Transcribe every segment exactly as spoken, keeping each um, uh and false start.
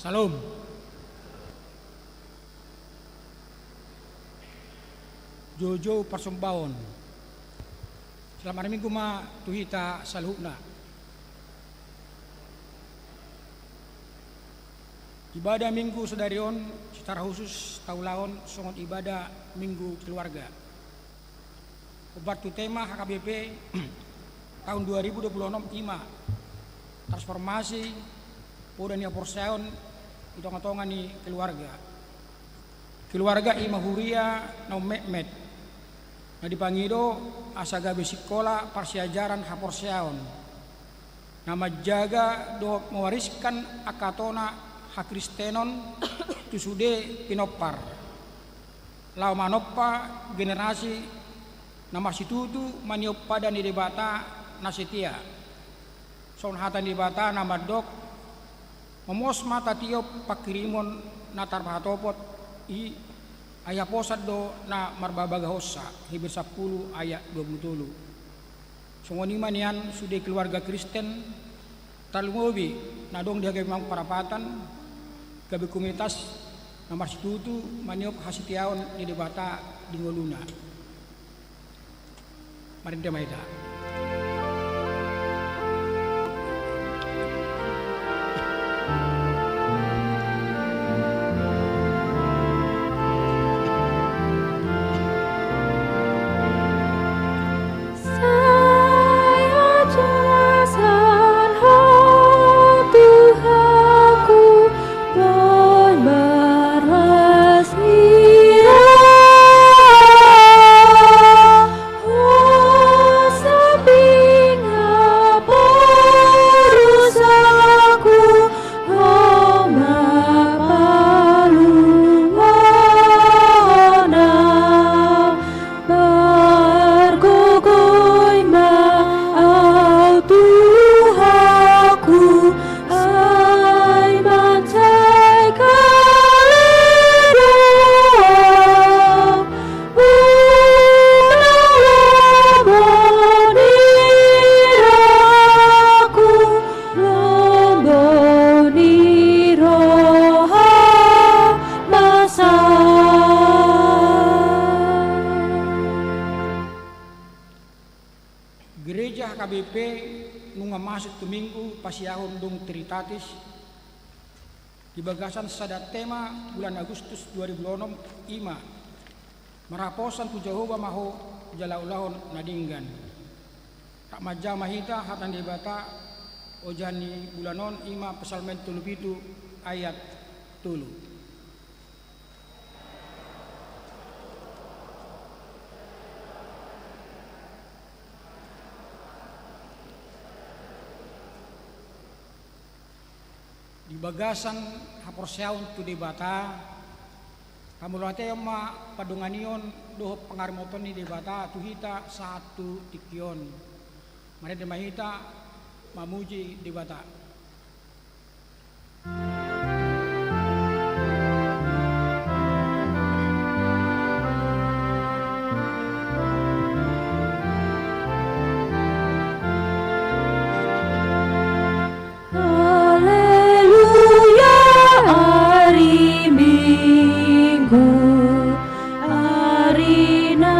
Syalom. Joujou parsombaon. Selamat marminggu ma tu hita saluhutna. Ibadah Minggu sadari on secara khusus taulahon songon ibadah Minggu Keluarga. Hombar tu tema H K B P tahun dua ribu dua puluh enam i ma transformasi poda ni haporseaon di tonga-tonga ni keluarga. Keluarga i ma huria na ummetmet, na dipangido asa gabe sikola parsiajaran haporseaon, na manjaga dohot mewariskan angka tona hakristenon tu sude pinompar, laho manompa generasi na marsitutu maniop pada ni Debata na setia. Songon hata ni Debata na mandok, momos ma tatiop pangkirimon na tarpahatopot i, ai haposan do na marbagabagahonsa, Heber sampulu ayat dua puluh tolu. Songon i ma nian sude keluarga Kristen, tarlumobi na adong di hagabeon parapatan, gabe komunitas na marsitutu maniop hasetiaon ni Debata di ngoluna. Marende ma hita. Sai ajasan Ho Tuhanku, boi marlas ni roha, Ho sambing haporusangku, Ho ma paluahon au. Margogoi ma au Tuhanku, ai mansai kale do au unang lombo ni rohangku, lombo ni roha ma sai. Gereja H K B P nunga masuk tu Minggu pasiahon dung Trinitatis di bagasan sada tema bulan Agustus dua ribu dua puluh enam i ma, marhaposan tu Jahowa ma ho jala ulahon na denggan. Rap manjaha ma hita hata ni Debata ojahan ni bulan on, i ma Psalmen tolu pitu ayat tolu. Di bagasan haporseaon tu Debata, hamauliateon ma pandonganion dohot pangarimoton ni Debata tu hita sahat tu tingki on. Marende ma hita mamuji Debata. Haleluya, ari Minggu, ari na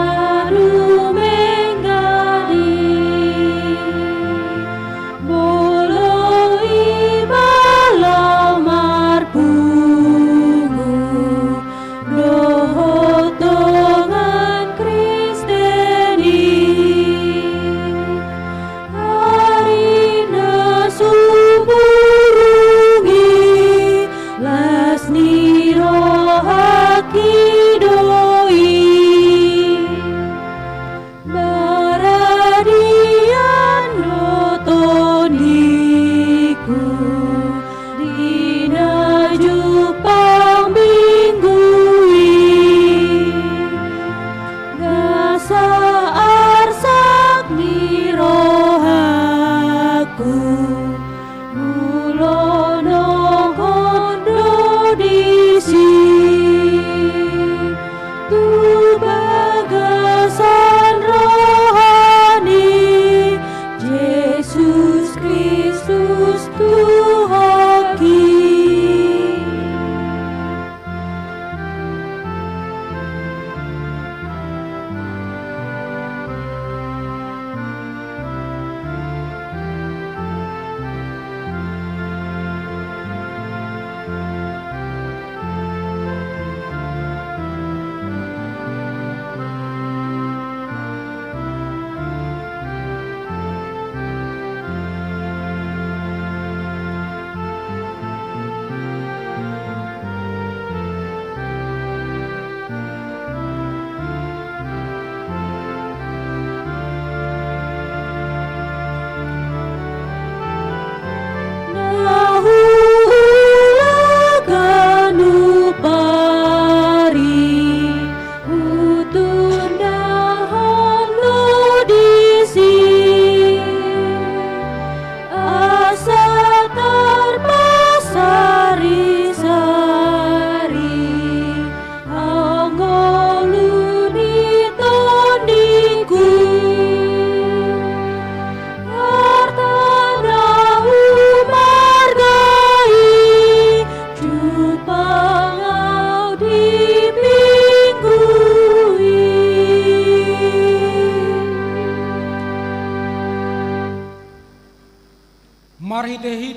dumenggan i. Molo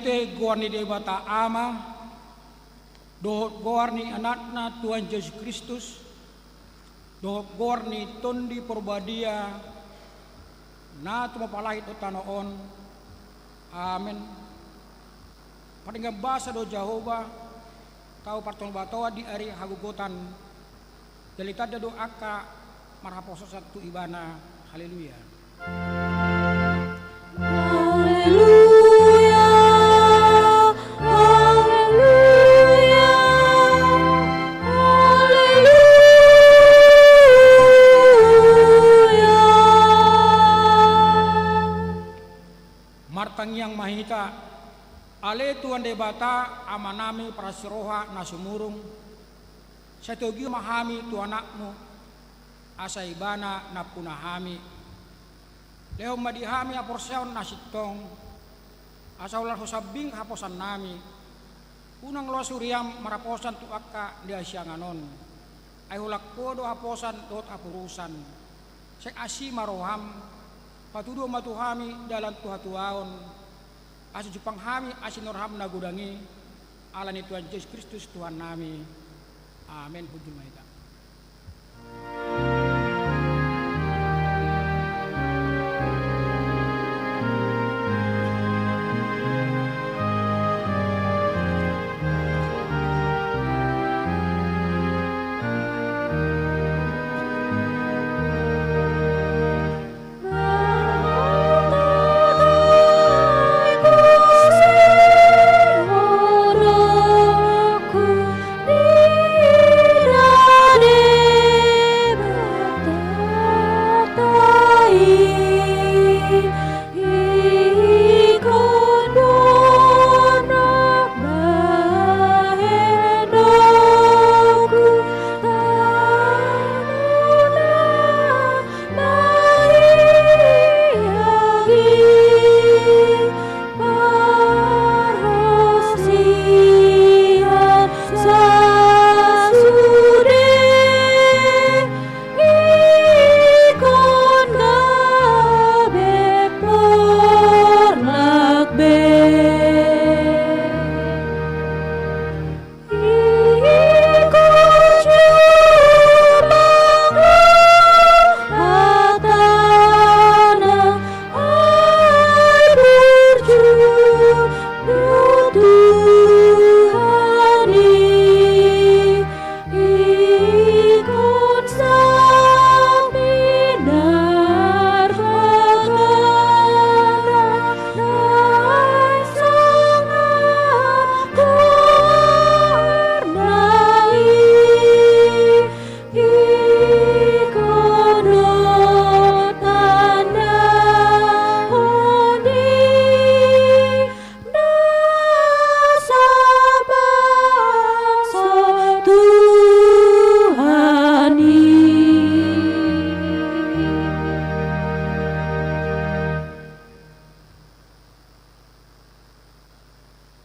Goar ni Debata Ama, dohot goar ni Anakna Tuhan Jesus Kristus, dohot goar ni Tondi Porbadia, na tumompa langit dohot tano on. Amen. Pardenggan basa do Jahowa, tau partonobatoan di ari hagogotan, jadi tanda do angka marhaposan tu Ibana. Haleluya. Haleluya, haleluya, haleluya. Martangiang ma hita. Ale Tuhan Debata, Amanami parasi roha na sumurung, sai togihon ma hami tu Anakmu, asa Ibana nampuna hami. Lehon ma di hami haporseaon na sintong, asa holan husambing haposannami. Unang loas huriam marhaposan tu angka di hasiangan on, ai holan Ho do haposan dohot haporusan. Sai asi ma roham, patuduhon ma tu hami dalan tu hatuaon, asa jumpang hami asi ni roham na godang i, ala ni Tuhan Jesus Kristus Tuhannami. Amen. Hundul ma hita.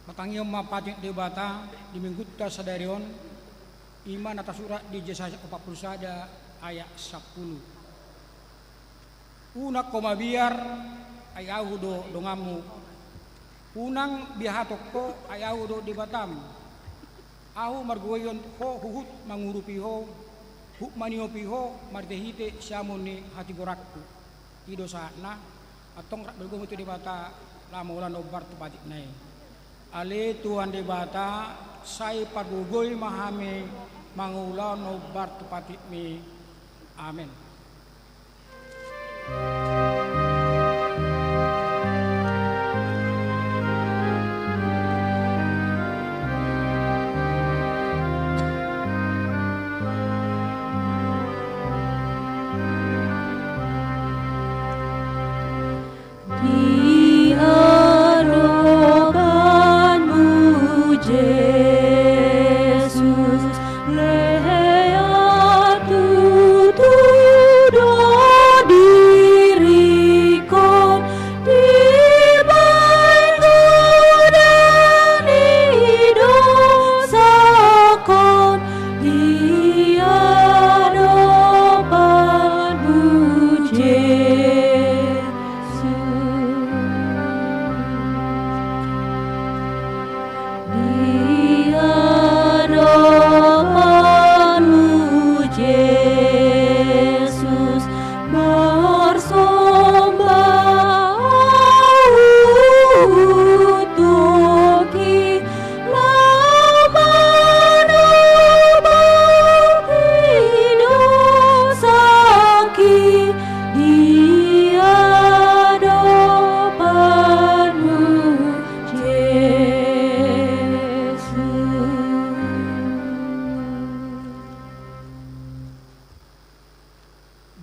Martangiang ma patik Debata di Minggunta sadari on, i ma na tarsurat di Jesaya opat pulu sada ayat sampulu. Unang ho mabiar, ai Ahu do donganmu. Unang biahaton ho, ai Ahu do Debatam. Ahu margogoihon ho huhut mangurupi ho, huhut maniopi ho marhitehite siamun ni hatigoranku. I do sahatna. Antong rap ma gogoimu tu Debata, laho mangula na hombar tu patikna i. Ale Tuhan Debata, sai pargogoi ma hami mangula na hombar tu patikmi. Amen. Di adopanmu Jesus, lehon tutu do diri.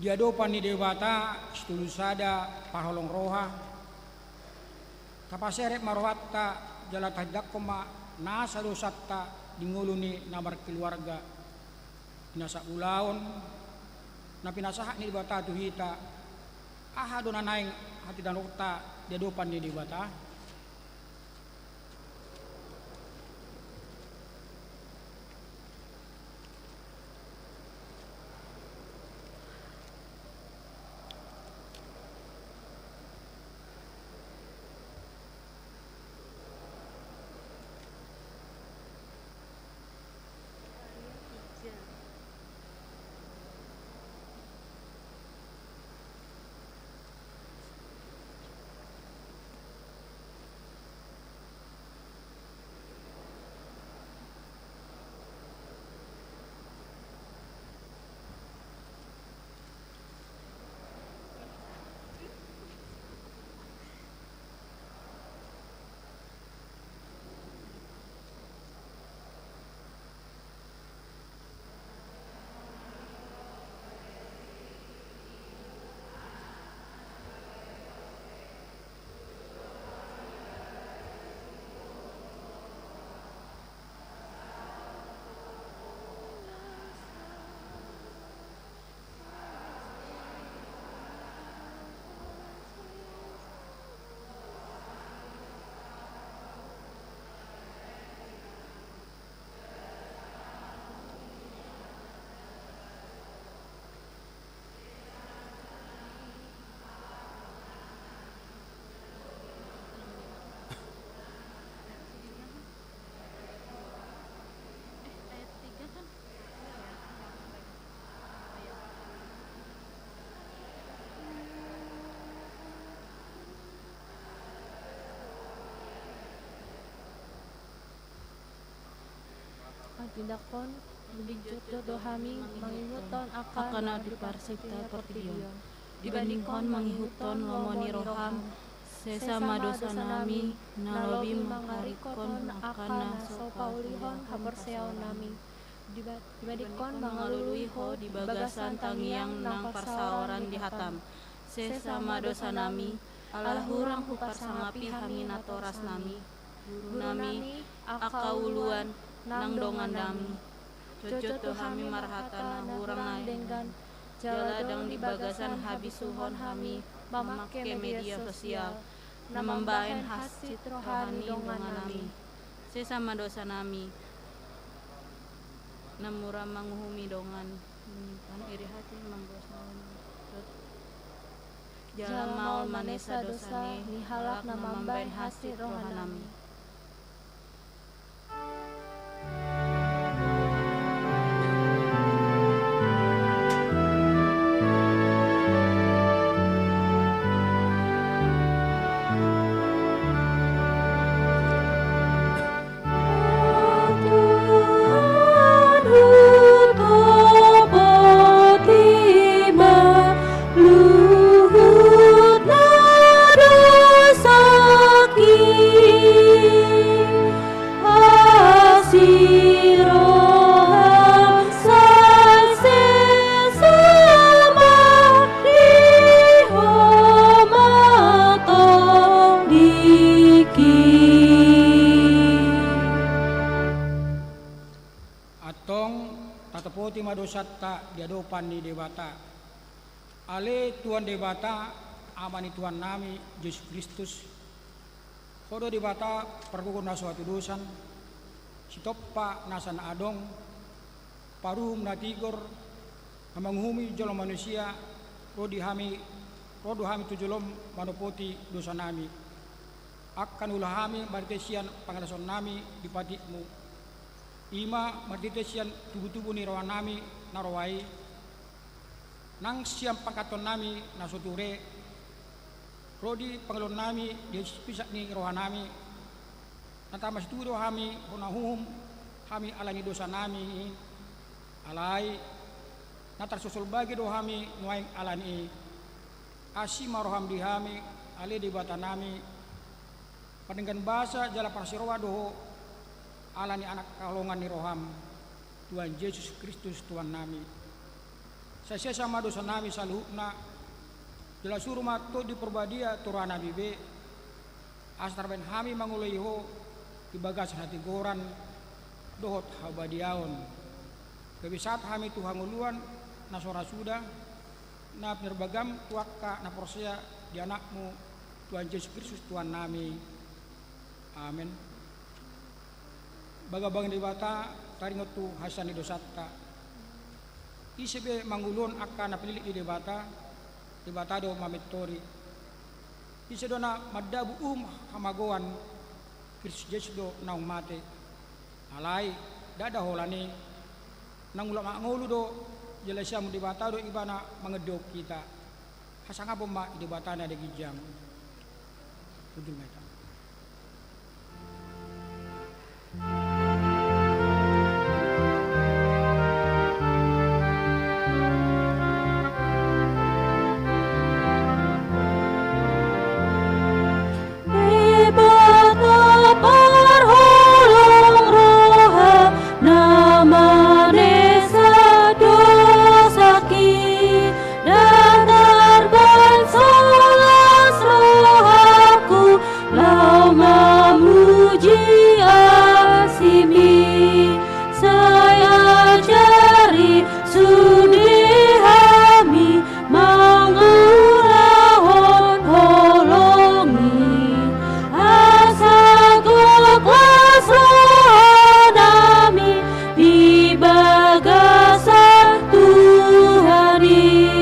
Di adopan ni Debata, situtu sada parholong roha, tapaserep ma rohanta, jala tahindanghon ma nasa dosanta di ngolu ni na markeluarga, di nasa ulaon na pinasahat ni Debata tu hita. Aha do na naeng hatindangonta di adopan ni Debata? Hatindanghon, jotjot do hami mangihuthon angka na diparsipta portibi on. Dibandinghon mangihuthon lomo ni roham, sesa ma dosanami, na lobi mangarikkon angka na so paulihon haporseaonnami. Diba-, dibandinghon mangalului Ho di bagasan tangiang nang parsaoran di hatam, sesa ma dosanami, ala hurang huparsangapi hami natorasnami, gurunami, angka uluan, nang dongannami. Jotjot do hami marhata na hurang na denggan, jala ndang di bagasan habisuhon hami mamangke media sosial na mambahen hansit roha ni dongannami. Sesa ma dosanami, na mura manguhumi dongan, iri hati, mamboan salah, jala maol manesa dosa ni halak na mambahen hansit rohanami. Luhut na dosaki, asi roham sai sesa ma di Ho ma tong diki. Antong, tatopoti ma dosanta di adopan ni Debata. Ale Tuhan Debata, Ama ni Tuhannami Jesus Kristus, Ho do Debata pargogo na so hatudosan, sitompa nasa na adong, paruhum na tigor, na manguhumi jolma manusia. Ro di hami, ro do hami tu jolom manopoti dosanami, angka na ulaon hami marhite sian pangalasonnami di patikmu, i ma marhite sian tubutubu ni rohanami na roa i, nang sian pangkataionnami na so ture, ro di pangalahonnami di pisak ni rohanami. Na tama situtu do hami hona uhum hami ala ni dosanami i, alai na tarsosol bage do hami nuaeng ala ni i. Asi ma roham di hami, ale Debatanami, pardenggan basa jala parsiroha do Ho, ala ni anak haholongan ni roham, Tuhan Jesus Kristus Tuhannami. Sesa ma dosanami saluhutna, jala suru ma Tondi Parbadia tu rohanami be, asa tarbahen hami mangoloi Ho di bagasan hatigoran dohot habadiaon. Gabe sahat hami tu hangoluan na so ra suda, na pinarbagam tu angka na porsea di Anakmu, Tuhan Jesus Kristus Tuhannami. Amen. Bagabaga ni Debata taringot tu hasesaan ni dosanta. Ise be manguluhon angka na pinillit ni Debata, Debata do mamintori. Ise do na mandabu uhum hamagoan, Kristus Jesus do naung mate. Alai, ndada holan i, naung lam mangolu do, jala siamun Debata do Ibana mangendehon hita. Hasangapon ma di Debata na di ginjang. Hundul ma hita. Debata parholong roha na manesa dosangki, ndang tarbahen solas rohangku laho mamuji asimi. Sai ajari sude hami mangulahon holong i, asa gok las rohanami di bagasan Tuhan i.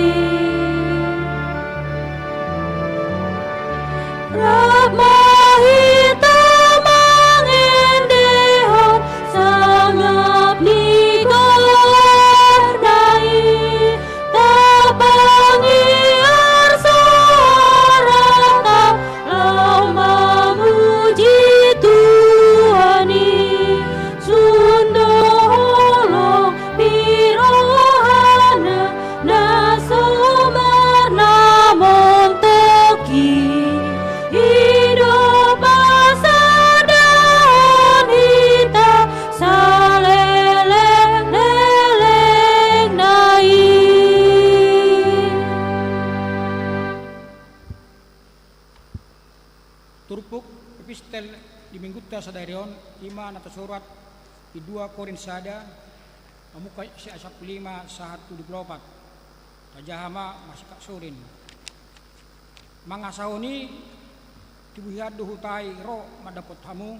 Rap ma hita mangendehon sangap ni goarna i, tapangiar suaranta laho mamuji Tuhan i. Sun do holong ni rohana na so marna montok i, i do pasadaon hita saleleng-lelengna i. Turpuk epistel di Minggunta sadari on, i ma na tarsurat di dua Korint sada, mamungka sian ayat sampulu lima sahat tu dua pulu opat. Tajaha ma, masingkat sorin. Mangasahon i, tubu hian do huta i ro mandapothon hamu,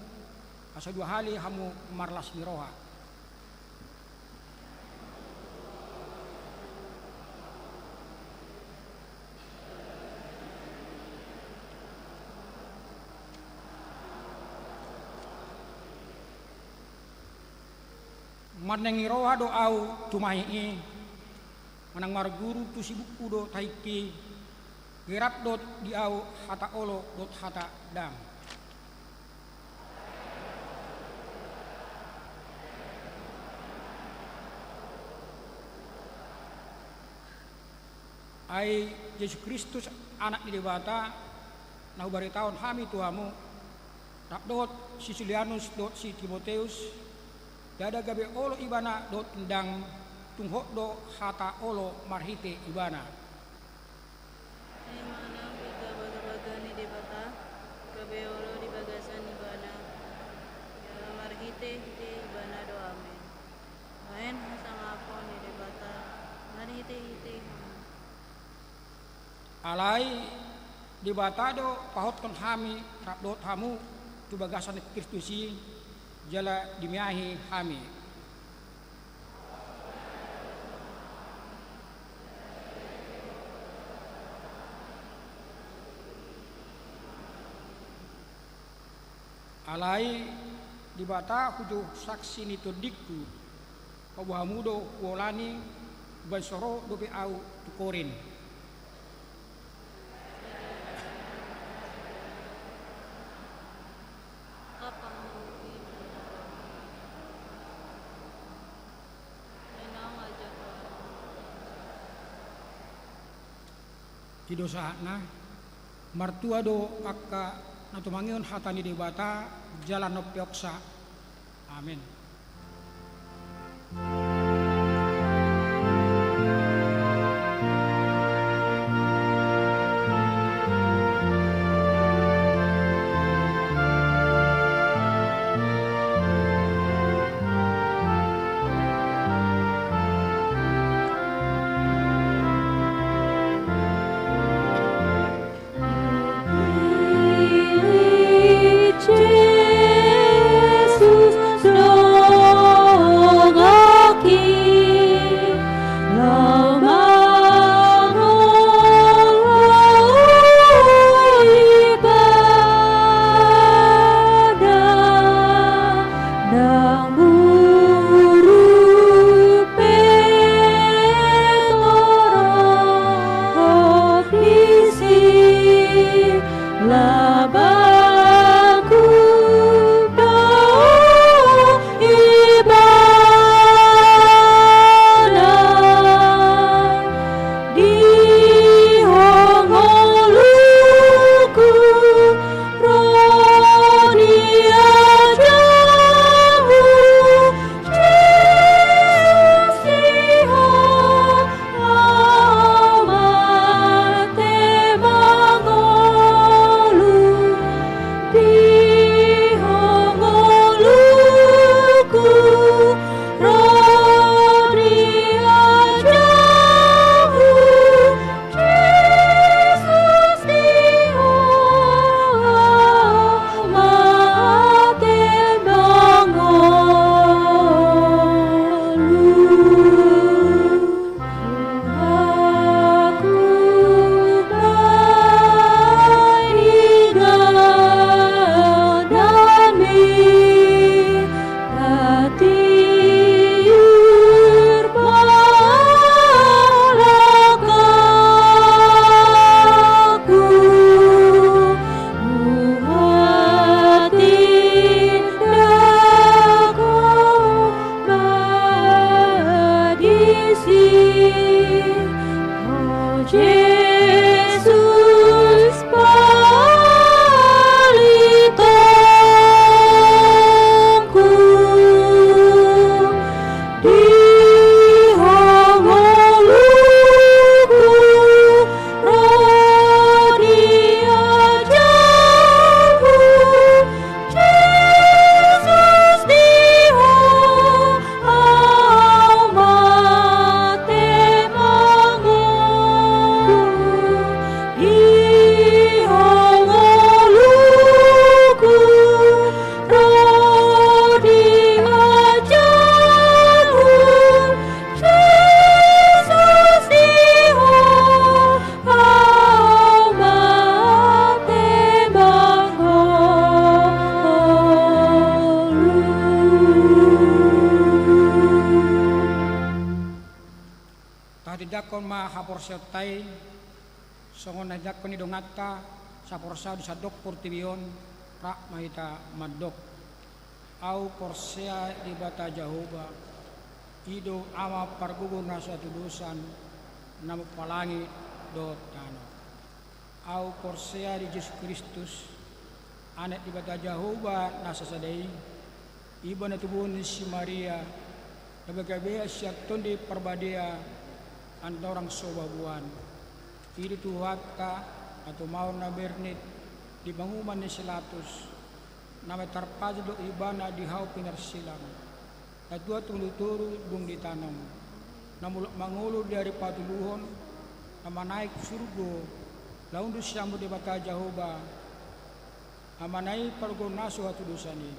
asa dua hali hamu marlas ni roha. Marnangin roha do ahu tumahi i, manang marguru tu sibukku do tahingki, ger rap do di ahu hata olo dohot hata dang. Ai Jesus Kristus, Anak ni Debata, na hubaritahon hami tu hamu, rap dohot si Julianus dohot si Timoteus, ndada gabe olo ibana dohot ndang, tung hot do hata olo marhite ibana. Ai manang piga bagabaga ni Debata, gabe olo di bagasan ibana, jala marhitehite ibana do. Amen. Bahen hasangapon ni Debata marhitehite hamu. Alai Debata do pahothon hami rap dohot hamu tu bagasan Kristus i, jala dimiahi hami. Alai Debata hujou saksi ni tondingku, paboa hamu do huolani, umbahen so ro dope ahu tu Korint. I do sahatna. Martua do angka na tumangihon hata ni Debata jala na umpeopsa. Amen. Tindangkon ma haporseaonta i, songon na tindangkon ni donganta saporseaon di sandok portibi on. Rap ma hita mandok. Ahu porsea di Debata Jahowa, i do Ama pargogo na so hatudosan, na mampa langit dohot tano. Ahu porsea di Jesus Kristus, Anak Debata Jahowa na sasada i, ibana na tubuhon ni si Maria, na gabegabean sian Tondi Parbadia, andorang so babuan. I do Tuhanta, na tumaon na bernit di panguhuman ni si Pilatus, na mamintor pajal dohot ibana di hau pinarsilang. Na tua tumundung toru dung ditanom, na mulak mangolu di ari patoluhon, na manaek surgo, laho unduk sian muruk ni Debata Jahowa, Amana i pargogo na so hatudosan i.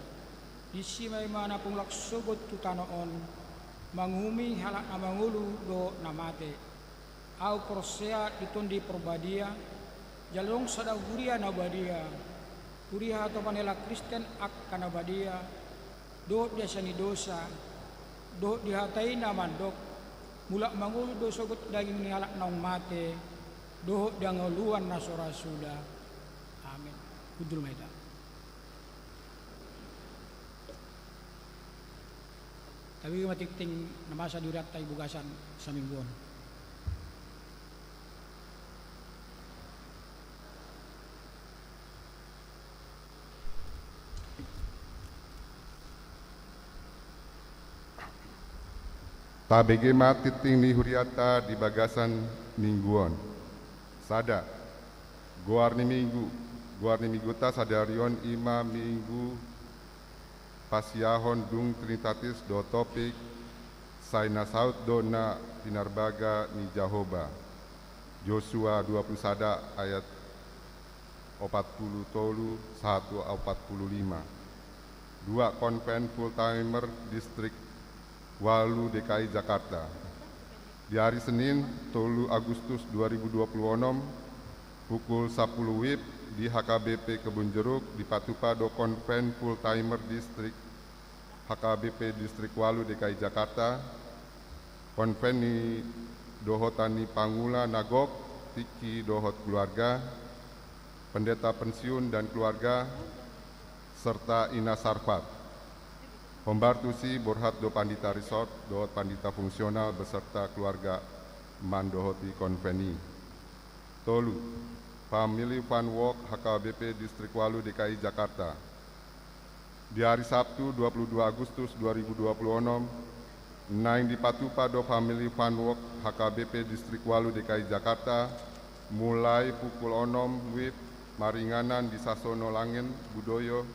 Disi ma ibana pamulak sogot tu tano on, manguhumi halak na mangolu dohot na mate. Ahu porsea di Tondi Parbadia, jala adong sada huria na badia, huria hatopan ni halak Kristen angka na badia, dohot di hasesaan ni dosa, dohot di hata i na mandok, mulak mangolu do sogot daging ni halak naung mate, dohot di hangoluan na so ra suda. Amen. Hundul ma hita. Tabege ma tingting na masa di hurianta di bagasan saminggu on. Tabege ma tingting ni hurianta di bagasan minggu on. Sada. Goar ni minggu. Goar ni minggunta sadari on i ma minggu pasiahon dung Trinitatis dohot topik, Sai na saut do na pinarbaga ni Jahowa. Josua dua pulu sada ayat opat pulu tolu sahat tu opat pulu lima. Dua, Konven Full Timer Distrik ualu D K I Jakarta. Di ari Senin, tolu Agustus dua ribu dua pulu onom, pukul sapulu WIB, di H K B P Kebun Jeruk, dipatupa do Konven Full Timer Distrik H K B P Distrik ualu D K I Jakarta. Konven i dohotan ni pangula na gok, tingki dohot keluarga, pendeta pensiun dan keluarga, serta Ina Sarfat. Hombar tusi borhat do pandita resort dohot pandita fungsional beserta keluarga mandohoti konven i. Tolu, Family Fun Walk H K B P Distrik ualu D K I Jakarta. Di ari Sabtu, dua pulu dua Agustus dua ribu dua pulu onom, naeng dipatupa do Family Fun Walk H K B P Distrik ualu D K I Jakarta, mulai pukul onom WIB, maringanan di Sasono Langen Budoyo,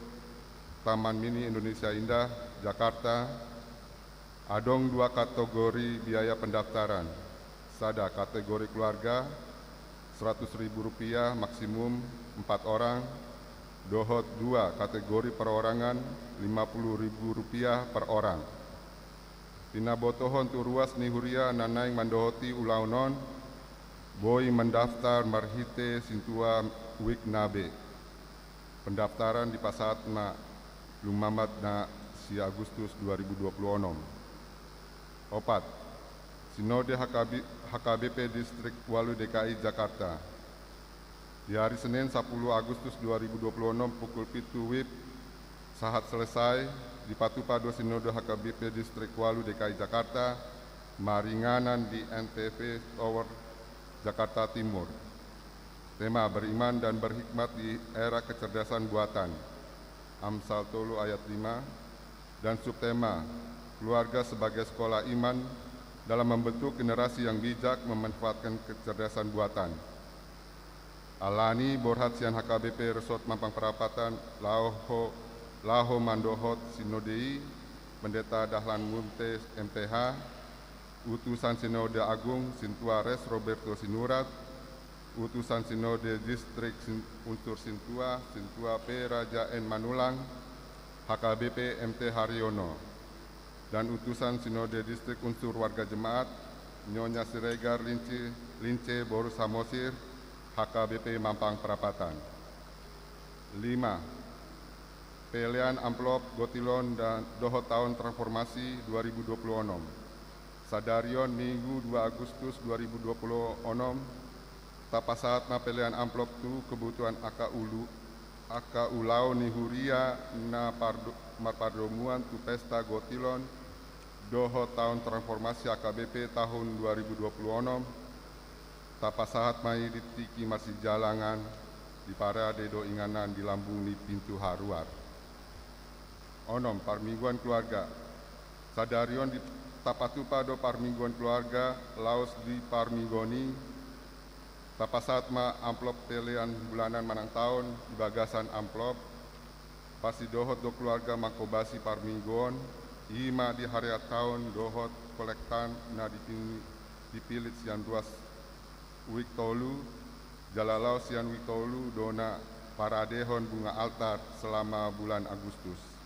Taman Mini Indonesia Indah, Jakarta. Adong dua kategori biaya pendaftaran. Sada, kategori keluarga, seratus ribu rupiah maksimum empat orang, dohot dua, kategori perorangan, lima puluh ribu rupiah per orang. Pinabotohon tu ruas ni huria na naeng mandohoti ulaon on, boi mandaftar marhite sintua Wiknabe. Pendaftaran dipasahat ma lumambat na sia Agustus dua ribu dua pulu onom. Opat, Sinode H K B, H K B P Distrik ualu D K I Jakarta. Di ari Senin, sapulu Agustus dua ribu dua pulu onom, pukul pitu WIB, sahat selesai, dipatupa do Sinode H K B P Distrik ualu D K I Jakarta, maringanan di N T V Tower, Jakarta Timur. Tema, beriman dan berhikmat di era kecerdasan buatan. Amsal tolu ayat lima. Dan subtema, keluarga sebagai sekolah iman dalam membentuk generasi yang bijak memanfaatkan kecerdasan buatan. Alani borhat sian H K B P Resort Mampang Perapatan laho, laho mandohot sinode i, Pendeta Dahlan Munte M T H, Utusan Sinode Agung Sintua Res Roberto Sinurat, Utusan Sinode Distrik Sin-, Unsur Sintua, Sintua P Raja N Manulang, H K B P M T Haryono, dan Utusan Sinode Distrik Unsur Warga Jemaat, Nyonya Siregar Linci, Lince boru Samosir, H K B P Mampang Perapatan. Lima. Pelean amplop gotilon dan dohot taon transformasi dua ribu dua puluh onom. Sadari on Minggu dua Agustus dua ribu dua puluh onom, tapasahat ma pelean amplop tu kebutuhan angka ulu, angka ulaon ni huria na pardo-, marpardomuan tu pesta gotilon dohot taon transformasi H K B P tahun dua ribu dua puluh onom, tapasahat ma i di tingki marsijalangan, diparade do inganan di lambung ni pintu haruar. Onom, parmingguan keluarga. Sadari on di, tapatupa do parmingguan keluarga, laos di parmingguan i, tapasahat ma amplop pelean bulanan manang taon di bagasan amplop, pasti dohot do keluarga manghobasi parmingguon, i ma di hariat taon dohot kolektan na dipin-, dipilit sian ruas wijk tolu, jala laos sian wijk tolu do na paradehon bunga altar selama bulan Agustus.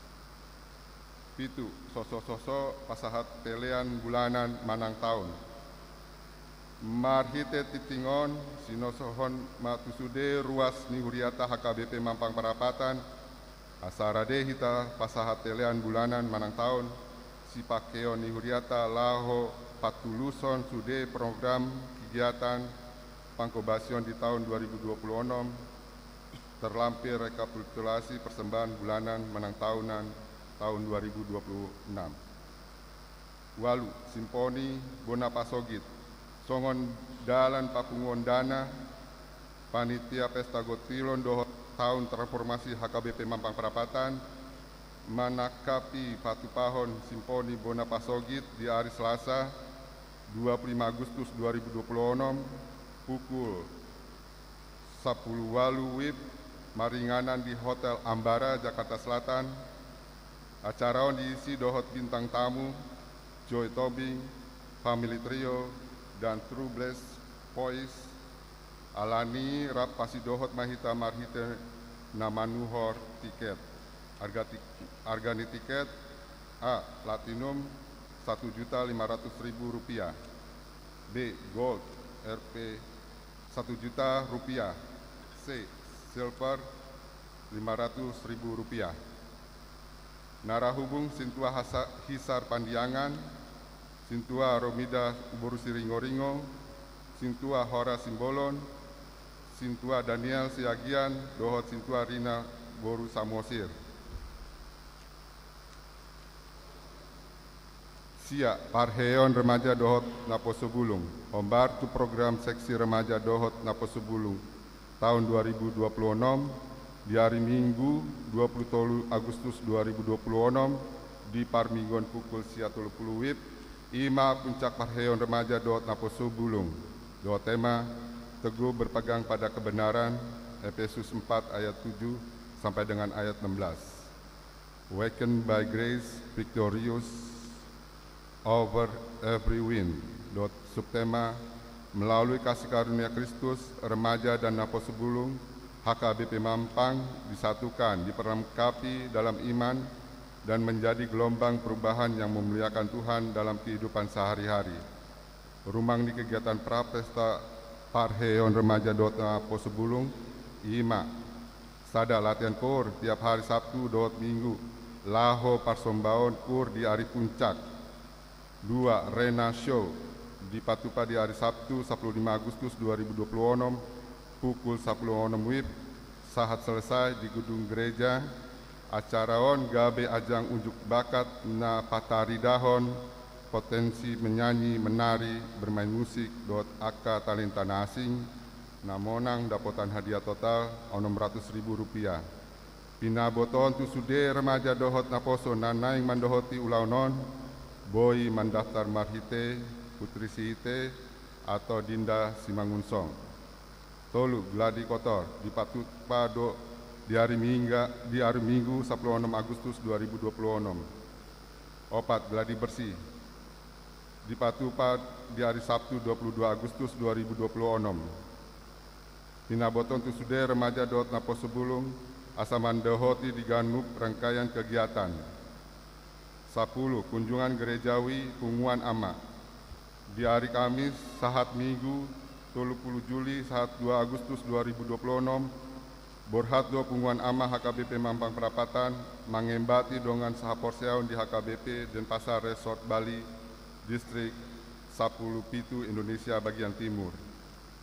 Pitu, sosososo pasahat pelean bulanan manang taon. Marhite tingting on, sinosohon ma tu sude ruas ni huriata H K B P Mampang Prapatan, asa rade hita pasahat pelean bulanan manang taon, sipangkeon ni huriata laho patuluson sude program kegiatan panghobasion di taon dua ribu dua puluh onom, terlampir rekapitulasi persembahan bulanan manang taonan taon dua ribu dua puluh enam. Ualu, simponi bona pasogit. Songon dalan papunguon dana, panitia pesta gotilon dohot taon transformasi H K B P Mampang Prapatan, manangkapi patupahon simponi bona pasogit di ari Selasa, dua puluh lima Agustus dua ribu dua puluh onom, pukul sampulu ualu wib, maringanan di Hotel Ambara, Jakarta Selatan. Acara on diisi dohot bintang tamu, Joy Tobing, Family Trio, dan True Bless Voice. Alani rap pasidohot ma hita marhite na manuhor tiket. Arga ti-, arga ni tiket, A, Platinum, satu juta lima ratus ribu rupiah. B, Gold, R P, satu juta rupiah. C, Silver, lima ratus ribu rupiah. Na ra hubung sintua hasa-, hisar Pandiangan, sintua Romida boru Siringoringo, sintua Hora Simbolon, sintua Daniel Siagian, dohot sintua Rina boru Samosir. Sia, parheon remaja dohot naposo bulung. Hombar tu program seksi remaja dohot naposo bulung taon dua ribu dua puluh onom, di ari Minggu, dua puluh tolu Agustus dua ribu dua puluh onom, di parmingguon pukul sia tolu puluh wib, i ma puncak parheon remaja dohot naposo bulung. Dohot tema, Teguh Berpegang pada Kebenaran, Efesus empat ayat tujuh sampai dengan ayat enam belas. Awakened by Grace, Victorious over Every Wind, dohot subtema, Melalui Kasih Karunia Kristus, remaja dan naposo bulung H K B P Mampang disatukan, diperlengkapi dalam iman, dan menjadi gelombang perubahan yang memuliakan Tuhan dalam kehidupan sehari-hari. Rumang ni kegiatan prapesta parheon remaja dohot naposo bulung, i ma: Sada, latihan koor tiap hari Sabtu dohot Minggu, laho parsombaon koor di ari puncak. Dua, Rena Show, dipatupa di ari Sabtu, sampulu lima Agustus dua ribu dua puluh onom, pukul sampulu onom wib, sahat selesai di gedung gereja. Acara on gabe ajang unjuk bakat na pataridahon potensi menyanyi, menari, bermain musik, dohot angka talenta na asing, na monang dapotan hadiah total onom ratus ribu rupiah. Pinabotohon tu sude remaja dohot naposo na naeng mandohoti ulaon on, boi mandaftar marhite Putri Sihite atau Dinda Simangunsong. Tolu, gladi kotor, dipatupa do di ari Mingga-, di ari Minggu, sampulu onom Agustus dua ribu dua puluh onom. Opat, gladi bersih, dipatupa di ari Sabtu, dua puluh dua Agustus dua ribu dua puluh onom. Pinabotohon tu sude remaja dohot naposo bulung, asa mandohoti di ganup rangkaian kegiatan. Sampulu, kunjungan gerejawi punguan ama. Di ari Kamis, sahat Minggu, tolu puluh Juli, sahat dua Agustus dua ribu dua puluh onom, borhat do punguan ama H K B P Mampang Prapatan, mangembati dongan sahaporseaon di H K B P Denpasar Resort Bali, Distrik sampulu pitu Indonesia bagian timur,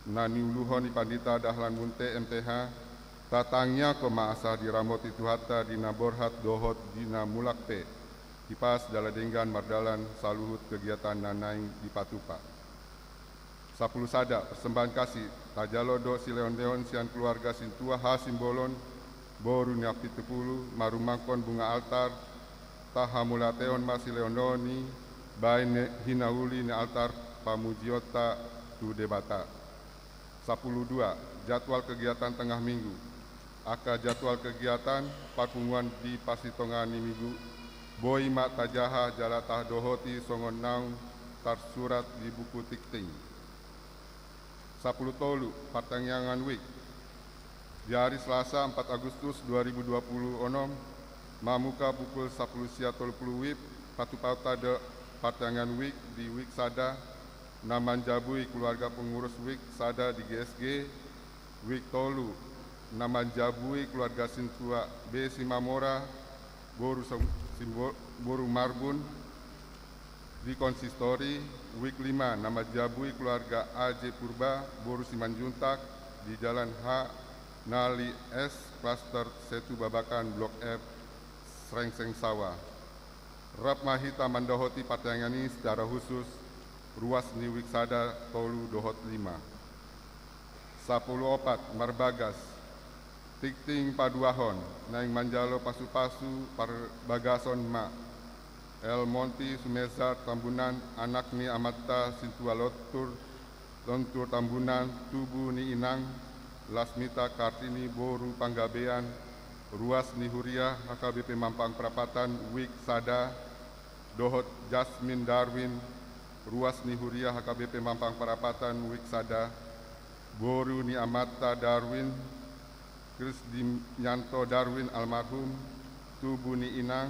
na niuluhon ni Pandita Dahlan Munthe, M.Th. Tatangiangkon ma asa diramoti Tuhanta di na borhat dohot di na mulak pe, hipas jala denggan mardalan saluhut kegiatan na naeng dipatupa. Sampulu sada, persembahan kasih. Tajalo dohot silehonlehon sian keluarga sintua Hasimbolon, boru ni Ampitupulu, marumangkon bunga altar. Tahamauliatehon ma silehonlehon i bahen hinauli ni altar pamujionta tu Debata. Sampulu dua, jadwal kegiatan tengah minggu. Angka jadwal kegiatan parpunguan di parsitongaan ni minggu boi ma tajaha jala tadohoti songon naung tarsurat di buku tingting. Sampulu tolu, partangiangan wijk. Di ari Selasa, empat Agustus dua ribu dua puluh onom, mamungka pukul sampulu sia tolu puluh wib, patupaonta do partangiangan wijk di wijk sada, na manjabui keluarga pengurus wijk sada di G S G, wijk tolu, na manjabui keluarga sintua B Simamora, boru Sem-, Simbo-, boru Marbun, di konsistori, wijk lima, na manjabui keluarga A J Purba, boru Simanjuntak, di Jalan H, Nali S, Klaster Setu Babakan, Blok F, Srengseng Sawa. Rap ma hita mandohoti partangiangan i secara khusus, ruas ni wijk sada, tolu dohot lima. Sampulu opat, marbagas. Tingting paduahon, naeng manjalo pasupasu parbagason ma. El Monti Sumezar Tambunan, anak ni amanta sintua Lontur, Lontur Tambunan, tubu ni inang, Lasmita Kartini boru Panggabean, ruas ni huria H K B P Mampang Prapatan, wijk sada, dohot Jasmin Darwin, ruas ni huria H K B P Mampang Prapatan, wijk sada, boru ni amanta Darwin, Krisdianto Darwin almarhum, tubu ni inang,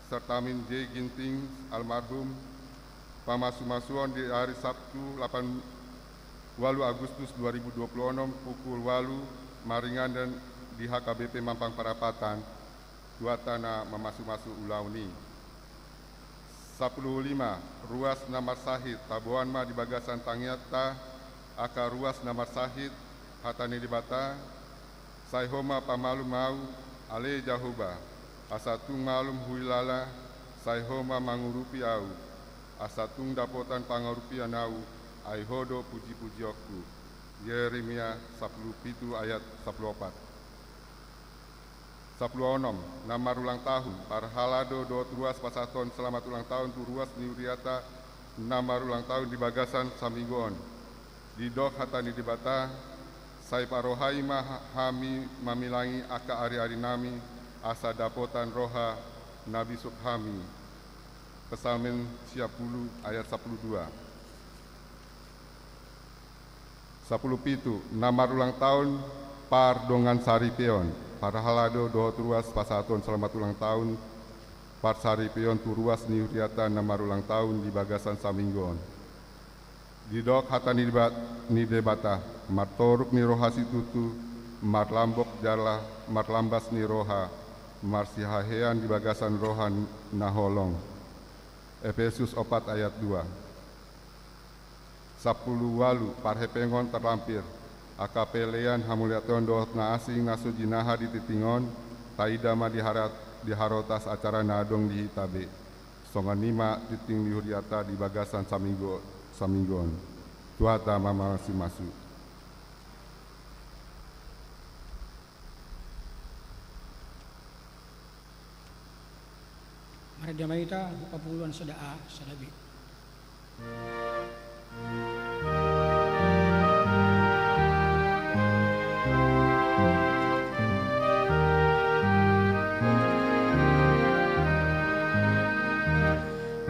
Sertamin J Ginting almarhum. Pamasumasuon di ari Sabtu, lapan, walu Agustus dua ribu dua puluh onom, pukul walu, maringanan di H K B P Mampang Prapatan. Tuhanta na mamasumasu ulaon i. Sampulu lima, ruas na marsahit. Taboan ma di bagasan tangiangta angka ruas na marsahit. Hata ni Debata: Sai Ho ma pamalum ahu, ale Jahowa, asa tung malum huhilala. Sai Ho ma mangurupi ahu, asa tung dapotan pangurupion ahu, ai Ho do pujipujionku. Yeremia sampulu pitu ayat sampulu opat. Sampulu onom, na marulang tahun. Parhalado dohot ruas pasahathon selamat ulang tahun tu ruas ni huriata na marulang tahun di bagasan saminggu on. Didok hata ni Debata: Sai parohai ma ha-, hami mamilangi angka ariarinami, asa dapotan roha na bisuk hami. Psalmen sia pulu ayat sampulu dua. Sampulu pitu, na marulang tahun pardongansaripeon. Parhalado dohot ruas pasahathon selamat ulang tahun parsaripeon tu ruas ni huriata na marulang tahun di bagasan saminggu on. Didok hata ni Deba-, ni Debata: Martoruk ni roha situtu, marlambok jala marlambas ni roha, marsihahean di bagasan roha na holong. Epesus opat ayat dua. Sampulu ualu, parhepengon tarlampir. Angka pelean, hamuliateon dohot na asing na so jinaha di tingting on, taida ma di harat-, di harotas acara na adong di hita be. Songon i ma tingting ni huriata di bagasan saminggu, saminggu on. Tuhanta ma mamasumasu. Marende ma hita, Buku Panguluan sada A, sada B.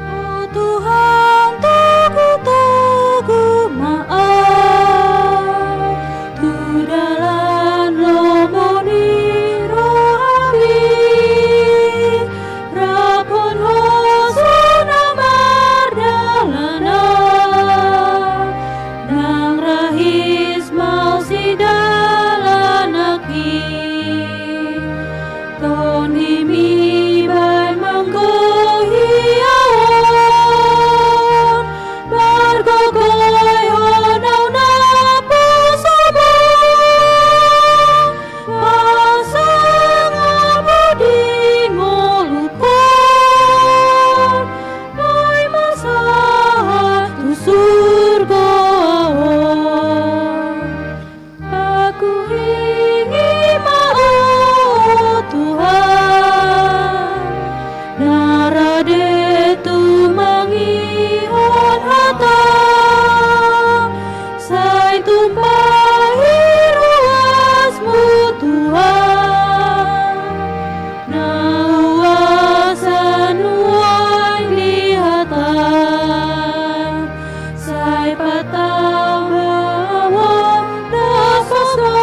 O Tuhan, togutogu ma ahu tu dalan lomo ni rohaMi. Raphon Ho so na mardalan Goihon au naposobon, pasangap ho di ngolungkon, paima sahat tu surgo ahu on. Ahu ingin ma, o Tuhan, na rade tumangihon hataM, sai tumpahi ruasMu, Tuhan, na huaso nuaeng di hataM. Sai patamba ahu on das-dasMu,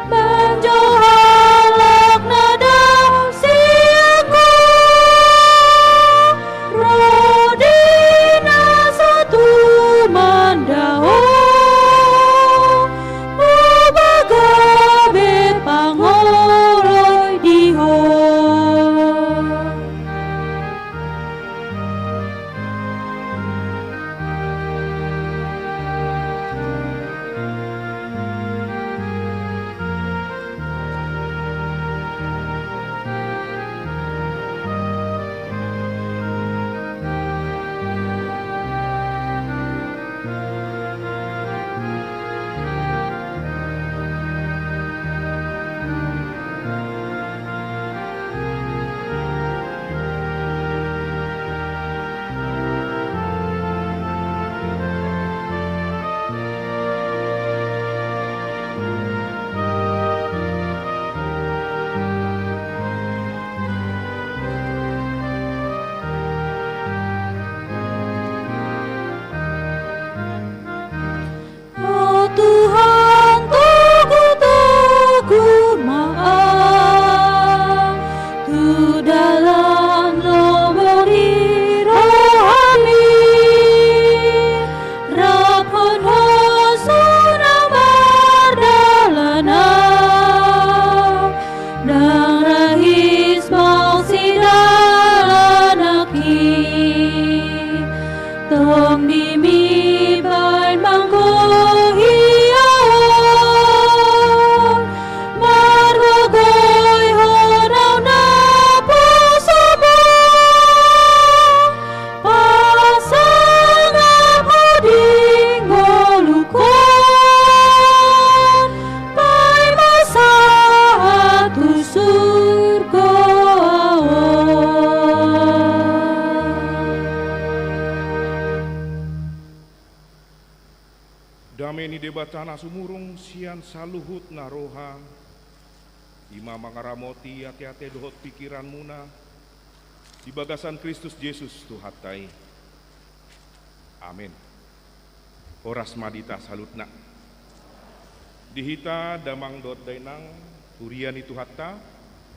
manjou halak na dao sian Ho, ro di na so tumanda Ho, muba gabe pangoloi di Ho. O Tuhan, togutogu ma au, tu dalan lomo ni rohami, raphon Ho so na mardalan au, ndang rahis mausi dalan nangkin. Tong dimi baen manggohi au, margogoihon au naposobon, pasangap ho di ngolungkon, paima sahat tu surgo au on. Dame ni Debata na sumurung sian saluhut na roha, i ma mangaramoti ateate dohot pingkiranmuna di bagasan Kristus Jesus Tuhanta i. Amen. Horas ma di hita saluhutna. Di hita damang dohot dainang, huria ni Tuhanta,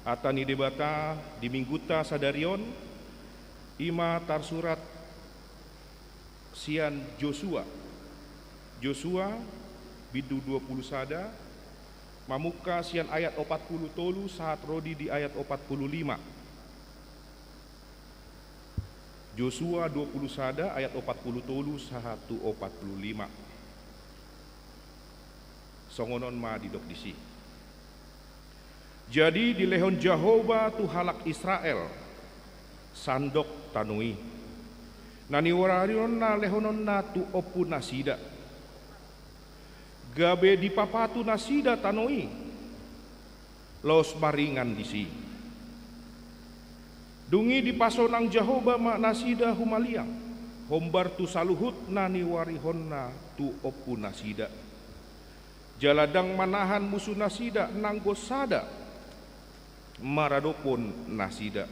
hata ni Debata di minggunta sadari on, i ma tarsurat sian Josua. Josua, bindu dua pulu sada, mamungka sian ayat opat pulu tolu sahat ro di, di ayat opat pulu lima. Josua dua pulu sada ayat opat pulu tolu sahat tu opat pulu lima. Songon on ma didok disi. Jadi dilehon Jahowa tu halak Israel sandok tano i, na niuarihonna lehononna tu ompunasida. Gabe dipapatu nasida tano i, laos maringan disi. Dung i dipasonang Jahowa ma nasida humaliang, hombar tu saluhut na niuarihonna tu ompunasida. Jala ndang manahan musunasida nanggo sada maradophon nasida.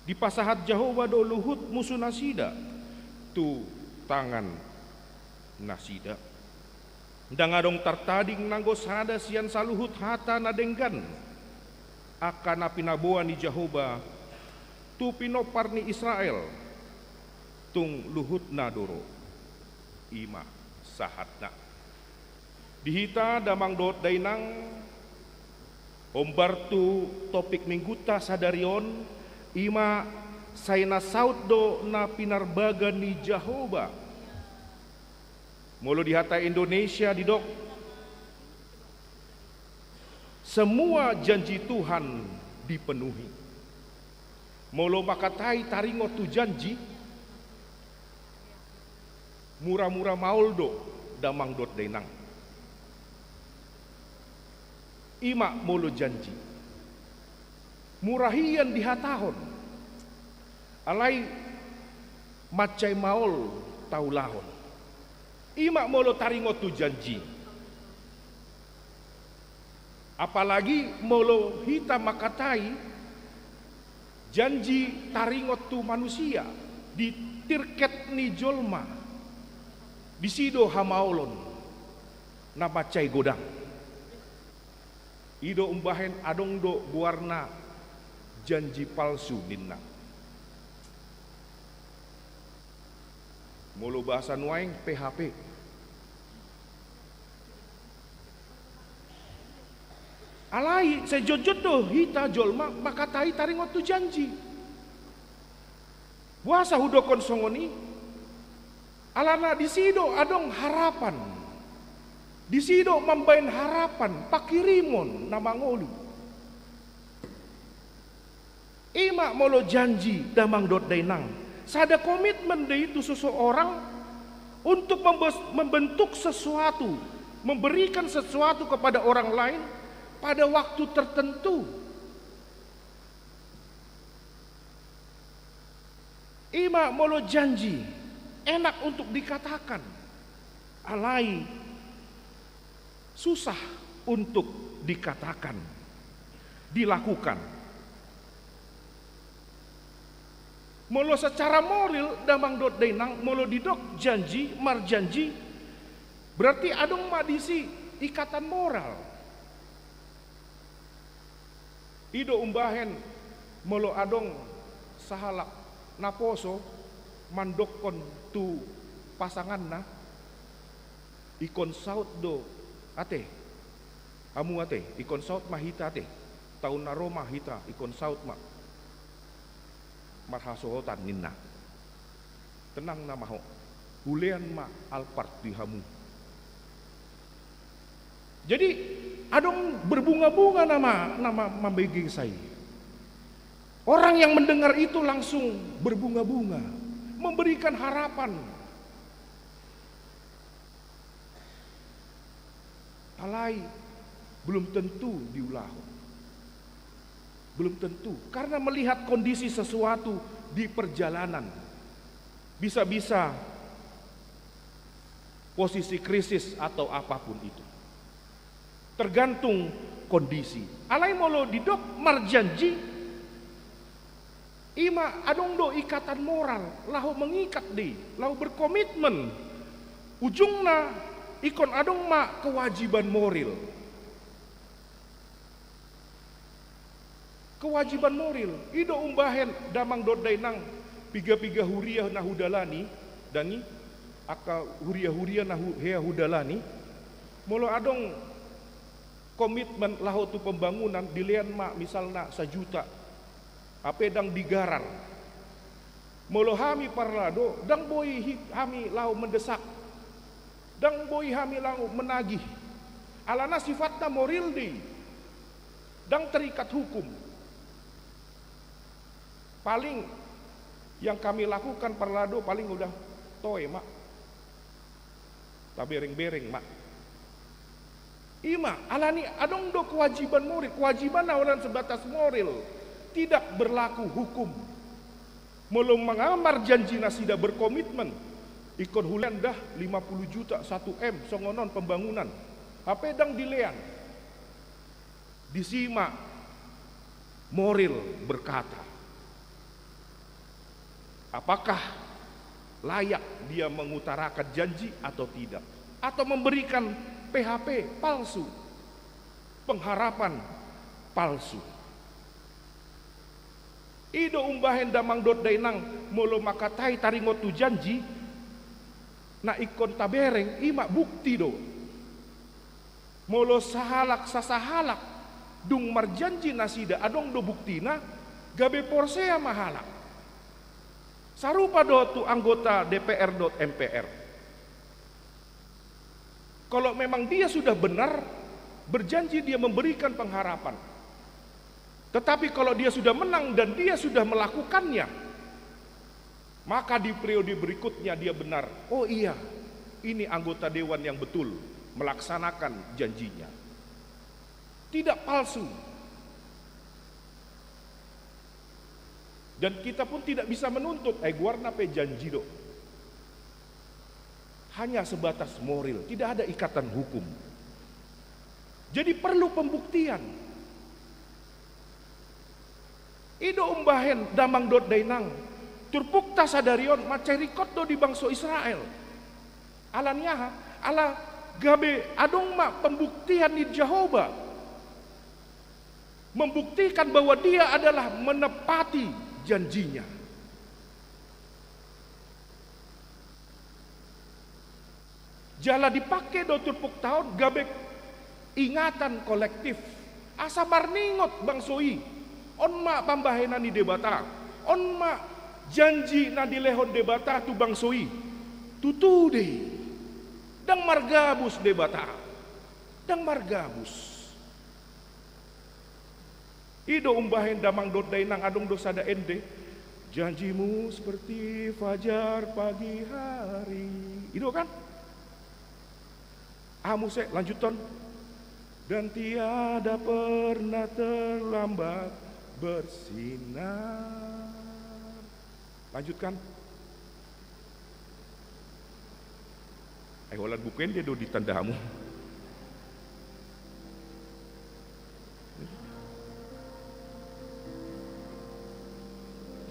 Dipasahat Jahowa do luhut musunasida tu tangan nasida. Ndang adong tartading nanggo sada sian saluhut hata na denggan, angka na pinaboa ni Jahowa tu pinompar ni Israel, tung luhutna do ro. I ma sahatna. Di hita damang dohot dainang, hombar tu topik minggunta sadari on, i ma Sai na saut do na pinarbaga ni Jahowa. Molo di hata Indonesia didok, semua janji Tuhan dipenuhi. Molo mangkatai taringot tu janji, mura-mura maol do damang dohot dainang. I ma molo janji. Mura hian dihatahon. Alai mansai maol taulahon. I ma molo taringot tu janji. Apalagi molo hita mangkatai janji taringot tu manusia, di tirket ni jolma, disi do hamaolon na mansai godang. I do umbahen adong do goarna janji palsu ninna. Molo bahasa nuaeng P H P. Alai sai jotjot do hita jolma mangkatai taringot tu janji. Boasa hudokkon songon i? Alana disi do adong harapan. Disi do mambaen harapan, panghirimon na mangolu. I ma molo janji damang dohot dainang. Sada komitmen do i tu seseorang untuk membes-, membentuk sesuatu, memberikan sesuatu kepada orang lain pada waktu tertentu. I ma molo janji, enak untuk dikatakan, alai susah untuk dikatakan, dilakukan. Molo secara moral damang dohot dainang, molo didok janji, marjanji, berarti adong ma disi ikatan moral. I do umbahen molo adong sahalak na poso mandokkon tu pasanganna, ingkon saut do ate, hamu ate, ingkon saut ma hita ate, taon na ro ma hita ingkon saut ma. Marhasohotan ninna. Tenang nama ho. Hulean ma Alphard di hamu. Jadi adong berbunga-bunga nama, nama mambege sai. Orang yang mendengar itu langsung berbunga-bunga, memberikan harapan. Alai belum tentu diulahon. Belum tentu. Karena melihat kondisi sesuatu di perjalanan. Bisa-bisa posisi krisis atau apapun itu. Tergantung kondisi. Alai molo didok marjanji, i ma adong do ikatan moral, laho mengikat do i, laho berkomitmen. Ujungna ingkon adong ma kewajiban moral. Kewajiban moral, i do umbahen damang dohot dainang, piga-piga huria na hudalani, dang i, angka huria-huria na hu-, hea hudalani, molo adong komitmen laho tu pembangunan, dilean ma misalna sajuta, hape dang digarar. Molo hami parlado, dang boi hi-, hami laho mendesak. Dang boi hami laho menagih. Alana sifatna moral do i. Dang terikat hukum. Paling yang kami lakukan parlado paling udah toe ma. Tabereng-bereng ma. I ma, alani adong do kewajiban moral, kewajiban na holan sebatas moral, tidak berlaku hukum. Molo mangamar janji nasida berkomitmen, ingkon hulean dah lima puluh juta, satu M, songon on pembangunan. Hape dang dilean. Disi ma moral berkata. Apakah layak dia mengutarakan janji atau tidak? Atau memberikan P H P palsu, pengharapan palsu. I do umbahen damang dohot dainang molo mangkatai taringot tu janji, na ingkon tabereng, i ma bukti do. Molo sahalak sasahalak dung marjanji nasida adong do buktina, gabe porsea ma halak. Sarupa do tu anggota D P R dohot M P R. Kalau memang dia sudah benar, berjanji dia memberikan pengharapan. Tetapi kalau dia sudah menang dan dia sudah melakukannya, maka di periode berikutnya dia benar. Oh iya, ini anggota dewan yang betul melaksanakan janjinya. Tidak palsu. Dan kita pun tidak bisa menuntut, eh, goarna pe janji do. Hanya sebatas moral, tidak ada ikatan hukum. Jadi perlu pembuktian. I do umbahen damang dohot dainang, turpukta sadari on mansai ringkot do di bangso Israel. Ala ni aha? Ala gabe adong ma pembuktian ni Jahowa. Membuktikan bahwa Dia adalah menepati janjinya. Jala dipake do turpukta on gabe ingatan kolektif. Asa marningot bangso i. On ma pambahenan ni Debata. On ma janji na dilehon Debata tu bangso i. Tutu do i. Ndang margabus Debata. Ndang margabus. I do umbahen damang dohot dainang adong do sada ende. Janjimu seperti fajar pagi hari. I do kan? Aha muse, lanjuthon. Dan tiada pernah terlambat bersinar. Lanjutkan. Eh, holan buku ende do ditanda hamu.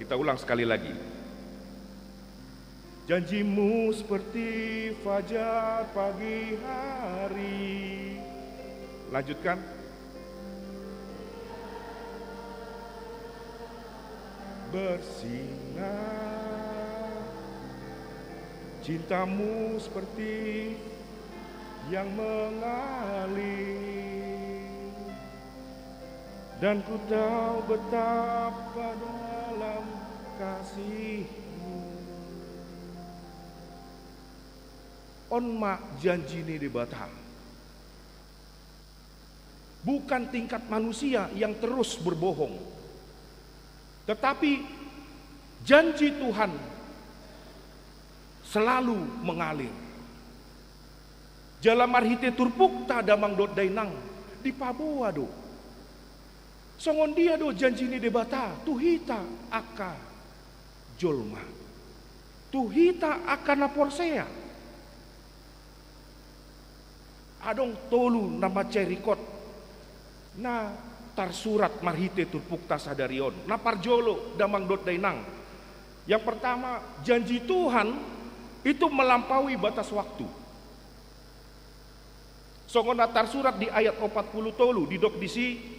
Kita ulang sekali lagi. Janjimu seperti fajar pagi hari. Lanjutkan. Bersinar. Cintamu seperti yang mengalir. Dan ku tahu betapa dalam kasih-Mu. On ma janji ni Debata. Bukan tingkat manusia yang terus berbohong. Tetapi janji Tuhan selalu mengalir. Jala marhite turpukta damang dohot dainang dipaboa do. Songon dia do janji ni Debata tu hita angka jolma. Tu hita angka na porsea. Adong tolu na mansai ringkot na tarsurat marhite turpukta sadari on. Na parjolo damang dohot dainang. Yang pertama, janji Tuhan itu melampaui batas waktu. Songon na tarsurat di ayat opat pulu tolu, didok disi.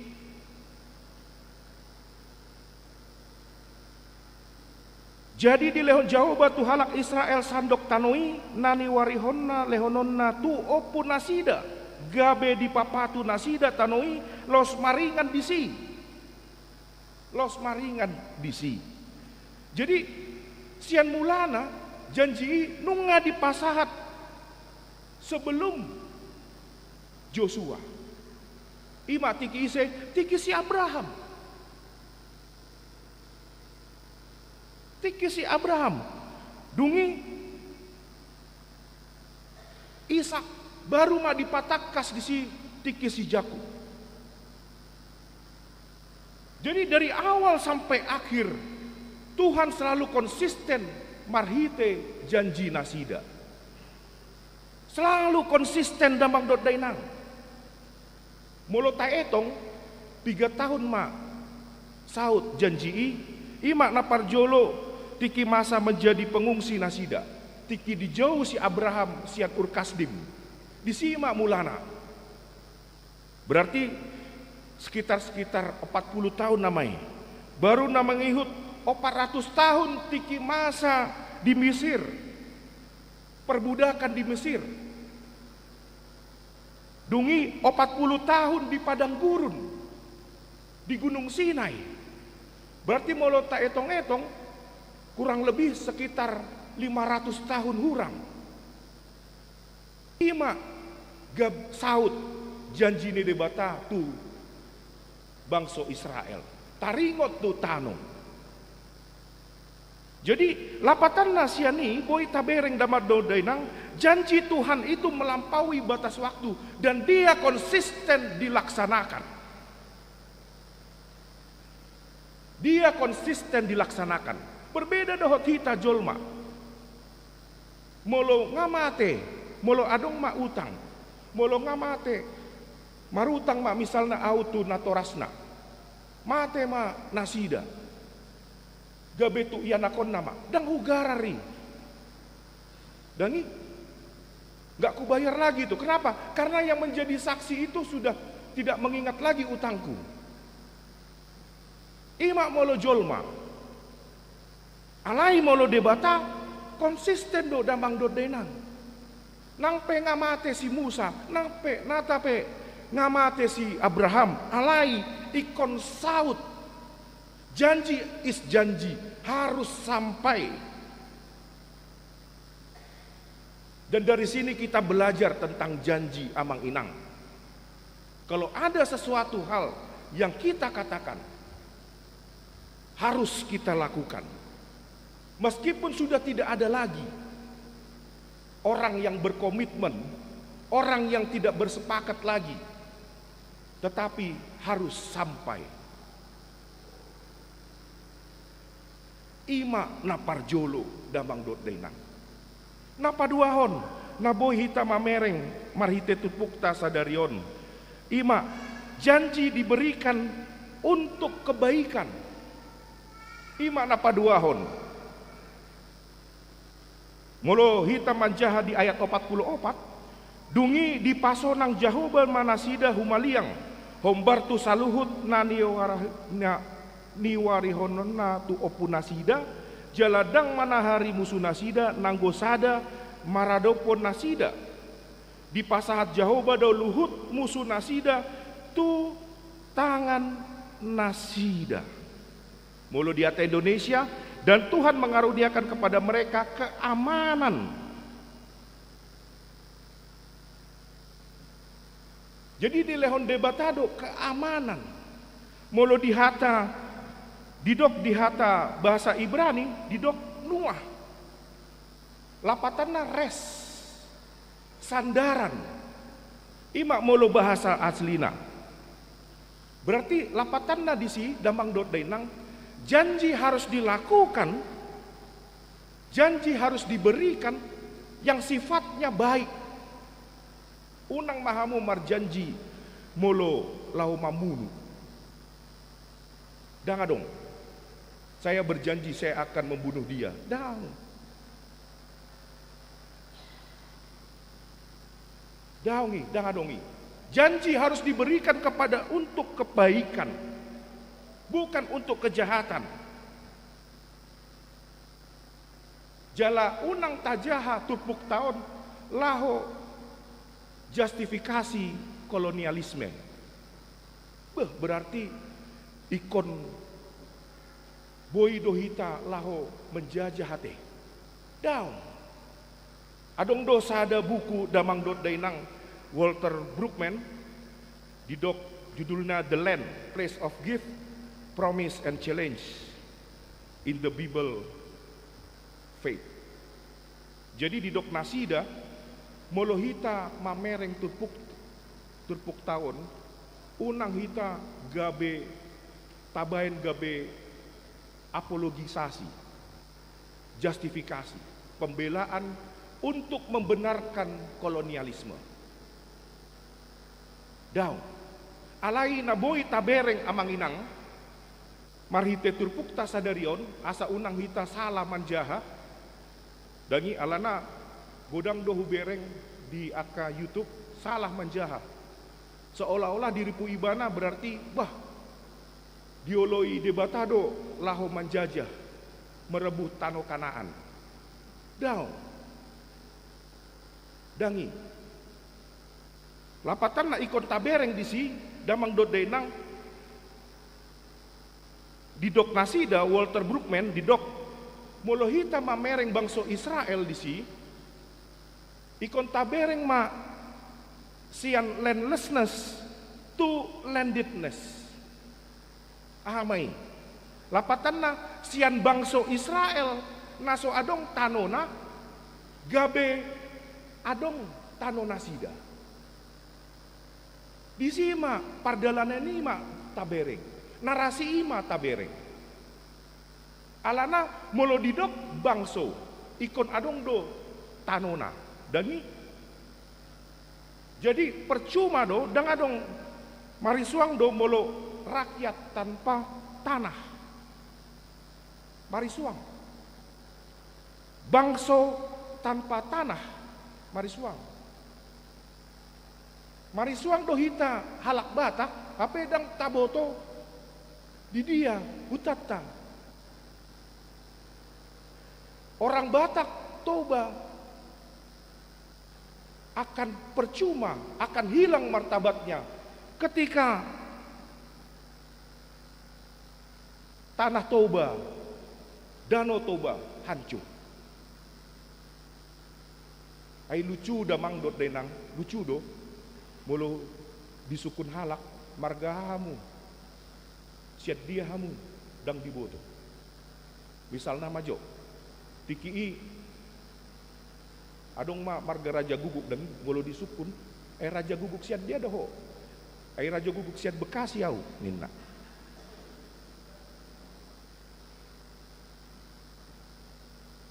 Jadi dilehon Jahowa tu halak Israel sandok tano i, na niuarihonna lehononna tu ompu nasida, gabe dipapatu nasida tano i, laos maringan disi. Laos maringan disi. Jadi, sian mulana janji i nunga dipasahat sebelum Josua. I ma tingki ise? Tingki si Abraham. Tingki si Abraham. Dung i Ishak, baru ma dipatangkas disi tingki si Jakub. Jadi dari awal sampai akhir, Tuhan selalu konsisten marhite janji nasida. Selalu konsisten damang dohot dainang. Molo taetong, piga tahun ma saut janji i, i ma na parjolo tingki masa menjadi pengungsi nasida, tingki dijou si Abraham sian Ur Kasdim. Disi ma mulana. Berarti sekitar, sekitar empat puluh tahun nama i. Baru na mangihut opat ratus tahun tingki masa di Mesir. Perbudakan di Mesir. Dung i opat puluh tahun di padang gurun, di Gunung Sinai. Berarti molo taetong-etong, Kurang lebih sekitar lima ratus tahun hurang. I ma gab saut janji ni Debata tu bangso Israel. Taringot tu tano. Jadi, lapatanna sian i boi tabereng damang dohot dainang, janji Tuhan itu melampaui batas waktu dan dia konsisten dilaksanakan. Dia konsisten dilaksanakan. Berbeda dohot hita jolma. Molo nga mate, molo adong ma utang, molo nga mate, marutang ma misalna au tu natorasna. Mate ma nasida. Gabe tu ianakhonna ma. Ndang hugarar i. Ndang i. Nggak kubayar lagi itu. Kenapa? Karena yang menjadi saksi itu sudah tidak mengingat lagi utangku. I ma molo jolma. Alai molo Debata, konsisten do damang dohot dainang. Nang pe nga mate si Musa, nang pe, nata pe nga mate si Abraham, alai ingkon saut. Janji is janji, harus sampai. Dan dari sini kita belajar tentang janji amang inang. Kalau ada sesuatu hal yang kita katakan, harus kita lakukan. Meskipun sudah tidak ada lagi orang yang berkomitmen, orang yang tidak bersepakat lagi, tetapi harus sampai. I ma na parjolo damang dohot dainang. Na paduahon, na boi hita mamereng marhite turpukta sadari on. I ma janji diberikan untuk kebaikan. I ma na paduahon. Molo hita manjaha di ayat opat pulu opat, dung i dipasonang Jahowa ma nasida humaliang, hombar tu saluhut na niwar-, na niuarihononna tu ompunasida, jala ndang manahari musunasida nanggo sada maradophon nasida. Dipasahat Jahowa do luhut musunasida tu tangannasida. Molo di hata Indonesia, dan Tuhan mengaruniakan kepada mereka keamanan. Jadi dilehon Debata do keamanan. Molo di hata, didok di hata bahasa Ibrani, didok nuah. Lapatanna res, sandaran. I ma molo bahasa aslina. Berarti lapatanna disi damang dohot dainang, janji harus dilakukan, janji harus diberikan yang sifatnya baik. Unang ma hamu marjanji molo laho mamunu. Ndang adong. Saya berjanji saya akan membunuh dia. Ndang. Ndang i, ndang adong i. Janji harus diberikan kepada untuk kebaikan, bukan untuk kejahatan. Jala unang tajaha turpukta on laho justifikasi kolonialisme. Beh, berarti ingkon boi do hita laho manjajah ate. Daong. Adong do sada buku damang dohot dainang Walter Brueggemann, didok judulna The Land, Place of Gift, Promise and Challenge in the Bible Faith. Jadi didok nasida, molo hita mamereng turpuk, turpukta on, unang hita gabe tabaen gabe apologisasi, justifikasi, pembelaan untuk membenarkan kolonialisme. Daong. Alai na boi tabereng amang inang, marhite turpukta sadari on, asa unang hita salah manjaha. Ndang i alana godang do hubereng di angka YouTube, salah manjaha. Seolah-olah diripu ibana berarti, bah, dioloi Debata do laho manjajah, merebut tano Kanaan. Daong. Ndang i. Lapatanna ingkon tabereng disi, damang dohot dainang, didok nasida, Walter Brueggemann, didok Molo hita mamereng bangso Israel disi, ingkon tabereng ma sian landlessness to landedness. Aha ma i? Lapatanna, sian bangso Israel na so adong tanona, gabe adong tano nasida. Disi ma pardalanan i ma tabereng, narasi i ma tabereng. Alana molo didok bangso, ingkon adong do tanona, dang i? Jadi percuma do, dang adong, marisuang do molo rakyat tanpa tanah. Marisuang. Bangso tanpa tanah, marisuang. Marisuang do hita halak Batak, hape dang taboto di dia hutanta. Orang Batak Toba akan percuma, akan hilang martabatnya ketika Tanah Toba, Danau Toba hancur. Ai lucu damang dohot dainang, lucu do. Molo disungkun halak, marga aha hamu, sian dia hamu, dang diboto. Misalna ma jo, tingki i adong ma marga Raja Guguk, dang i? Molo disungkun, eh, Raja Guguk sian dia do ho? Ai Raja Guguk sian Bekasi au, ninna.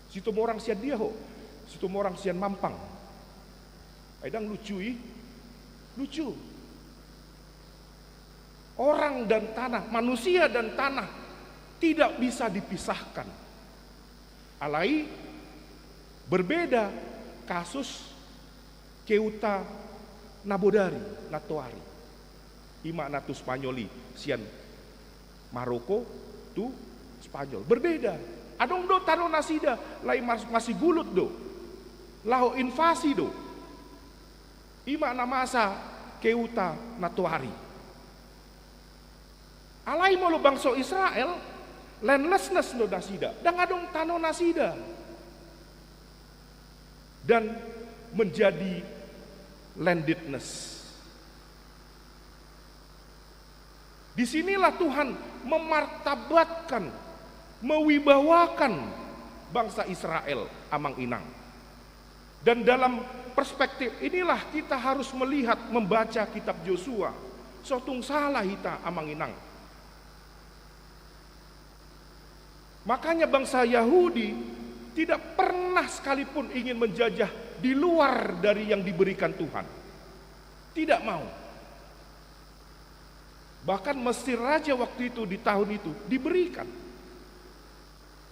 Situmorang sian dia ho? Situmorang sian Mampang. Ai dang lucu i? Lucu. Orang dan tanah, manusia dan tanah tidak bisa dipisahkan. Alai berbeda kasus Ceuta na bodari, na toari. I ma na tu Spanyol i, sian Maroko tu Spanyol. Berbeda. Adong do tano nasida, lae mas-, masigulut do. Laho invasi do. I ma na masa Ceuta na toari. Alai molo bangso Israel, landlessness do nasida, dang adong tano nasida. Dan menjadi landedness. Di sinilah Tuhan memartabatkan, mewibawakan bangsa Israel, amang inang. Dan dalam perspektif inilah kita harus melihat, membaca kitab Yosua. So tung salah hita, amang inang. Makanya bangsa Yahudi tidak pernah sekalipun ingin menjajah di luar dari yang diberikan Tuhan. Tidak mau. Bahkan Mesir Raja waktu itu, di tahun itu, diberikan.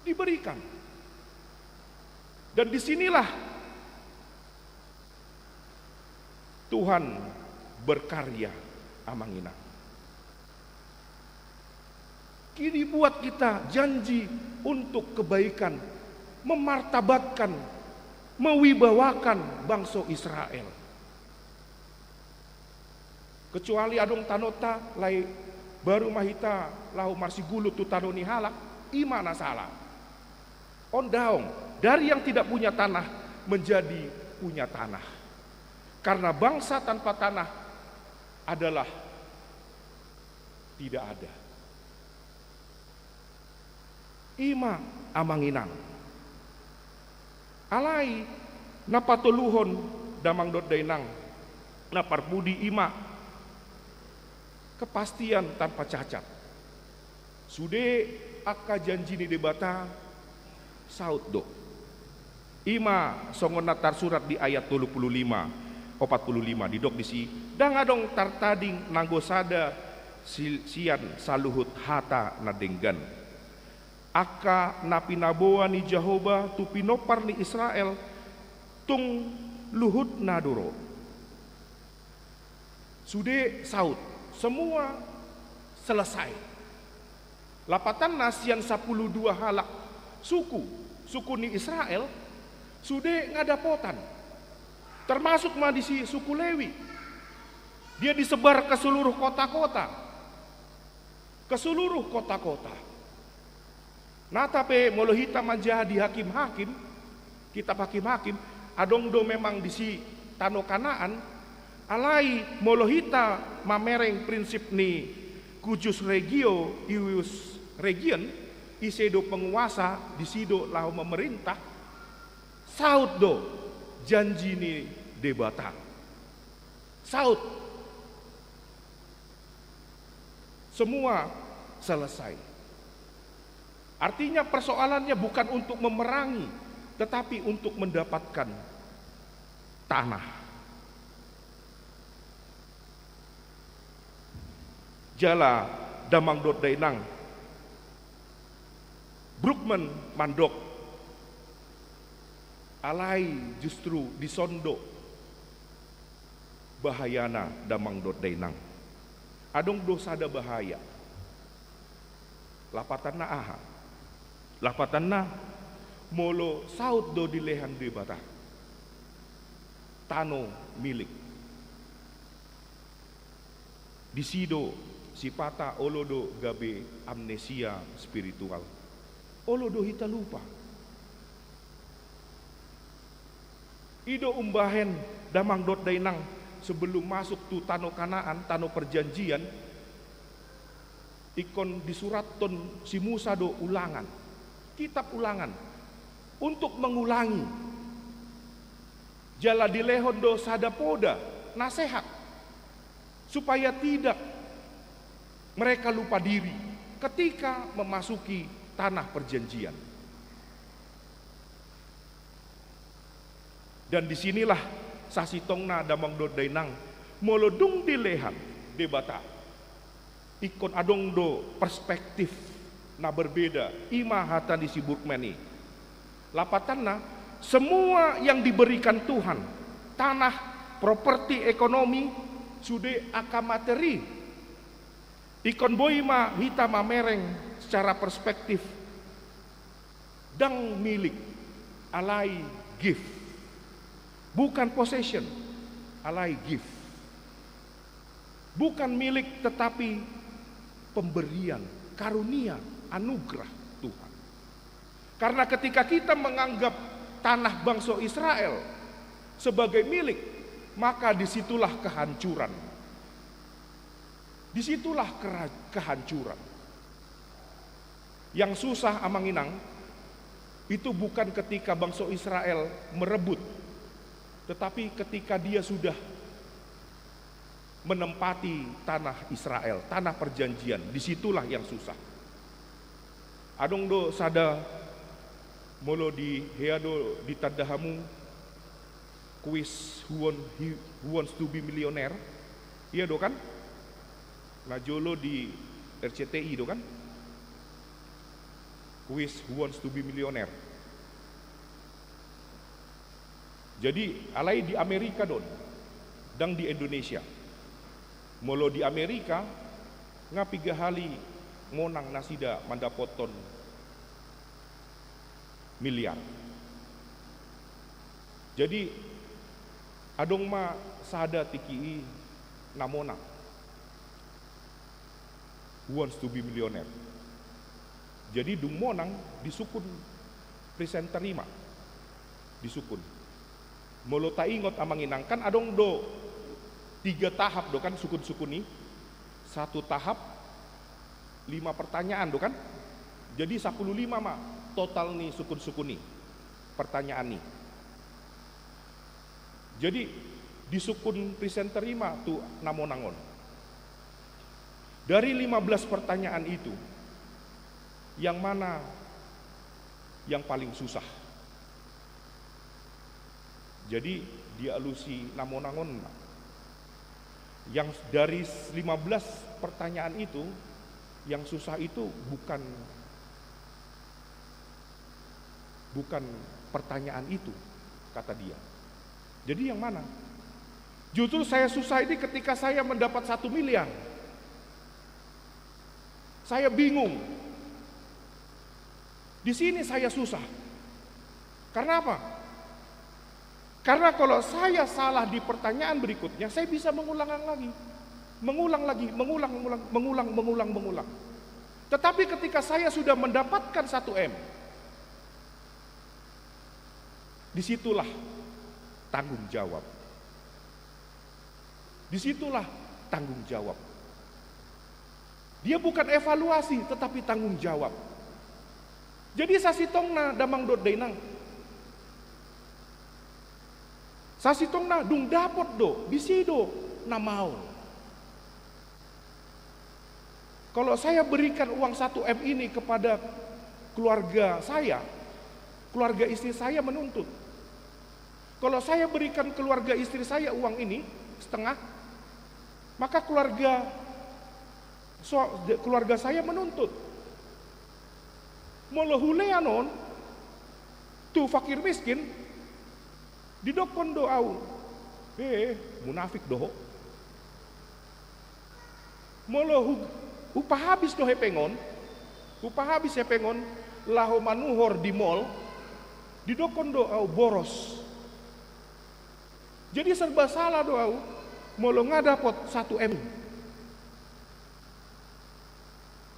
Diberikan. Dan di sinilah Tuhan berkarya, amang inang. Kini buat kita janji untuk kebaikan, memartabatkan, mewibawakan bangso Israel. Kecuali adong tanonta, lae baru ma hita laho marsigulut tu tano ni halak, i ma na sala. On daong, dari yang tidak punya tanah menjadi punya tanah. Karena bangsa tanpa tanah adalah tidak ada. I ma, amang inang. Alai na patoluhon, damang dohot dainang, na parpudi, i ma kepastian tanpa cacat. Sude angka janji ni Debata saut do. I ma songon na tarsurat di ayat tolu pulu lima, opat pulu lima, didok disi: Ndang adong tartading nanggo sada si-, sian saluhut hata na denggan. Angka na pinaboa ni Jahowa tu pinompar ni Israel, tung luhutna do ro. Sude saut, semua selesai. Lapatanna, sian sapuluh dua halak suku, suku ni Israel, sude nga dapotan. Termasuk ma disi suku Lewi. Dia disebar ke seluruh kota-kota. Ke seluruh kota-kota. Nata pe molo hita manjadi hakim-hakim, kitab Hakim-hakim, adong do memang disi tano Kanaan, alai molo hita mamereng prinsip ni cuius regio, ius regio, ise do penguasa, disi do laho memerintah, saut do janji ni Debata. Saut. Semua selesai. Artinya, persoalannya bukan untuk memerangi, tetapi untuk mendapatkan tanah. Jala damang dohot dainang, Brueggemann mandok, alai justru dison do bahayana damang dohot dainang. Adong do sada bahaya. Lapatanna aha? Lapatanna, molo saut do dilehon Debata tano milik, disi do sipata olo do gabe amnesia spiritual. Olo do hita lupa. I do umbahen damang dohot dainang, sebelum masuk tu tano Kanaan, tano perjanjian, ingkon disurathon si Musa do Ulangan, kitab Ulangan, untuk mengulangi. Jala dilehon do sada poda, nasehat, supaya tidak mereka lupa diri ketika memasuki tanah perjanjian. Dan disinilah sasintongna damang dohot dainang, molo dung dilehon Debata, ingkon adong do perspektif na berbeda, i ma hata ni si Brueggemann i. Lapatanna, semua yang diberikan Tuhan, tanah, properti, ekonomi, sude angka materi, ingkon boi ma hita mamereng secara perspektif. Ndang milik, alai gift. Bukan possession, alai gift. Bukan milik, tetapi pemberian, karunia, anugerah Tuhan. Karena ketika kita menganggap tanah bangsa Israel sebagai milik, maka disitulah kehancuran. Disitulah kera-, kehancuran. Yang susah, Amang Inang, itu bukan ketika bangsa Israel merebut, tetapi ketika dia sudah menempati tanah Israel, tanah perjanjian, disitulah yang susah. Adong do sada, molo di hea do ditanda hamu, kuis Who Want, Who Wants to Be Millionaire. Ia do kan? Na jolo di R C T I do kan? Kuis Who Wants to Be Millionaire. Jadi, alai di Amerika do on, ndang di Indonesia. Molo di Amerika, nga piga hali monang nasida mandapothon miliar. Jadi, adong ma sada tingki i na monang. Who Wants to Be Millionaire. Jadi, dung monang, disungkun presenter i ma. Disungkun. Molo taingot, Amang Inang, kan adong do tiga tahap do kan sungkun-sungkun i. Satu tahap, lima pertanyaan do kan. Jadi, sampulu lima ma total ni sungkun-sungkun i, pertanyaan i. Jadi, disungkun presenter i ma tu na monang on. Dari lima belas pertanyaan itu, yang mana yang paling susah? Jadi, dialusi na monang on ma. Yang dari lima belas pertanyaan itu, yang susah itu bukan, bukan pertanyaan itu, kata dia. Jadi, yang mana? Justru saya susah ini ketika saya mendapat satu miliar. Saya bingung. Di sini saya susah. Karena apa? Karena kalau saya salah di pertanyaan berikutnya, saya bisa mengulang lagi. Mengulang lagi, mengulang, mengulang, mengulang, mengulang, mengulang. Tetapi ketika saya sudah mendapatkan satu M, disitulah tanggung jawab. Disitulah tanggung jawab. Dia bukan evaluasi, tetapi tanggung jawab. Jadi sasintongna damang dohot dainang, sasintongna dung dapot do, disi do na maol. Kalau saya berikan uang satu M ini kepada keluarga saya, keluarga istri saya menuntut. Kalau saya berikan keluarga istri saya uang ini setengah, maka keluarga, so-, keluarga saya menuntut. Molo hulean on tu fakir miskin, didokkon do au, "Eh, munafik do ho." Molo hu-, hupahabis do hepeng on, hupahabis hepeng on laho manuhor di mall, didokkon do au boros. Jadi serba salah do au molo nga dapot satu M.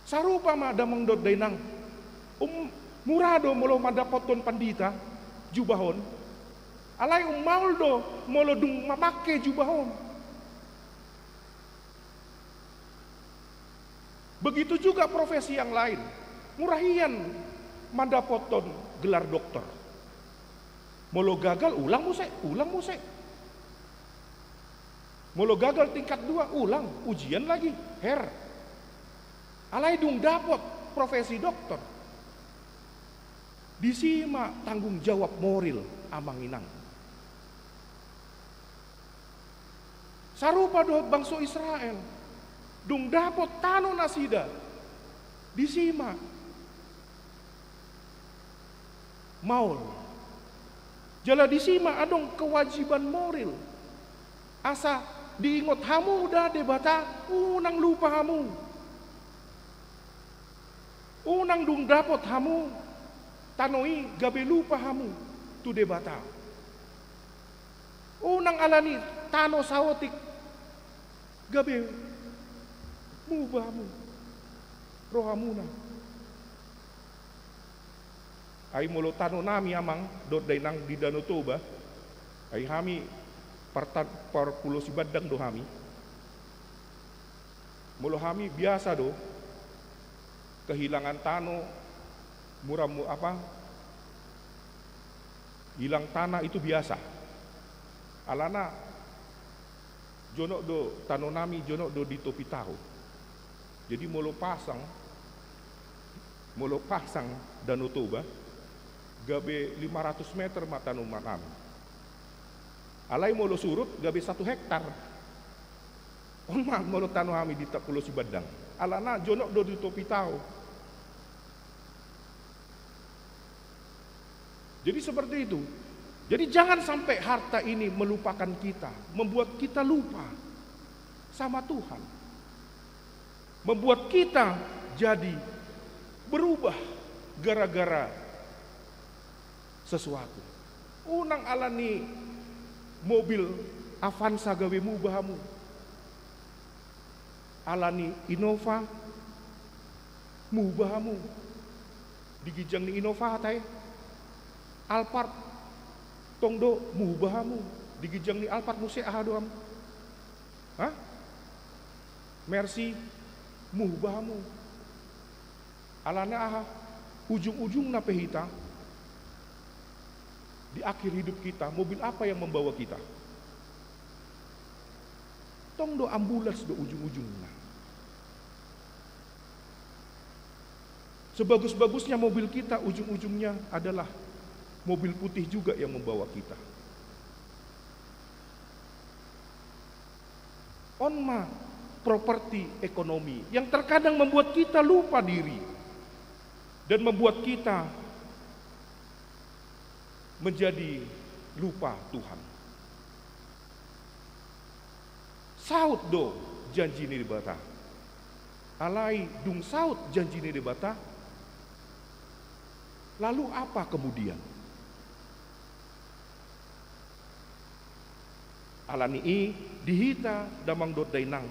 Sarupa ma damang dohot dainang. Um, mura do molo mandapothon pandita jubah on. Alai um maol do molo dung mamangke jubah on. Begitu juga profesi yang lain. Mura hian mandapothon gelar doktor. Molo gagal, ulang muse, ulang muse. Molo gagal tingkat dua, ulang, ujian lagi, her. Alai dung dapot profesi doktor, disi ma tanggung jawab moral amang inang. Sarupa dohot bangso Israel, dung dapot tano nasida, disi ma maol. Jala disi ma adong kewajiban moral, asa diingot hamu da Debata, unang lupa hamu. Unang dung dapot hamu tano i gabe lupa hamu tu Debata. Unang alani tano saotik gabe muba hamu rohamuna. Ai molo tano nami amang dohot dainang di Danau Toba, ai hami parta-, par Pulo Sibandang do hami. Molo hami biasa do kehilangan tano, mura mu-, apa, hilang tanah itu biasa. Alana jonok do tano nami, jonok do di topi tao. Jadi molo pasang, molo pasang Danau Toba, gabe lima ratus meter ma tano nami. Alai molo surut gabe satu hektar. On ma molo tano hami di ta-, Pulo Sibandang. Alana jonok do di topi tao. Jadi seperti itu. Jadi jangan sampai harta ini melupakan kita, membuat kita lupa sama Tuhan. Membuat kita jadi berubah gara-gara sesuatu. Unang alani mobil Avanza gabe muba hamu. Alani Innova muba hamu. Di ginjang ni Innova hata i. Alphard tong do muba hamu. Di ginjang ni Alphard muse aha do hamu? Hah? Mercy muba hamu. Alana aha? Ujung-ujungna pe hita, di akhir hidup kita, mobil apa yang membawa kita? Tong do ambulans do ujung-ujungna. Sebagus-bagusnya mobil kita, ujung-ujungnya adalah mobil putih juga yang membawa kita. On ma properti ekonomi yang terkadang membuat kita lupa diri dan membuat kita menjadi lupa Tuhan. Saut do janji ni Debata. Alai dung saut janji ni Debata, lalu apa kemudian? Alani i, di hita damang dohot dainang,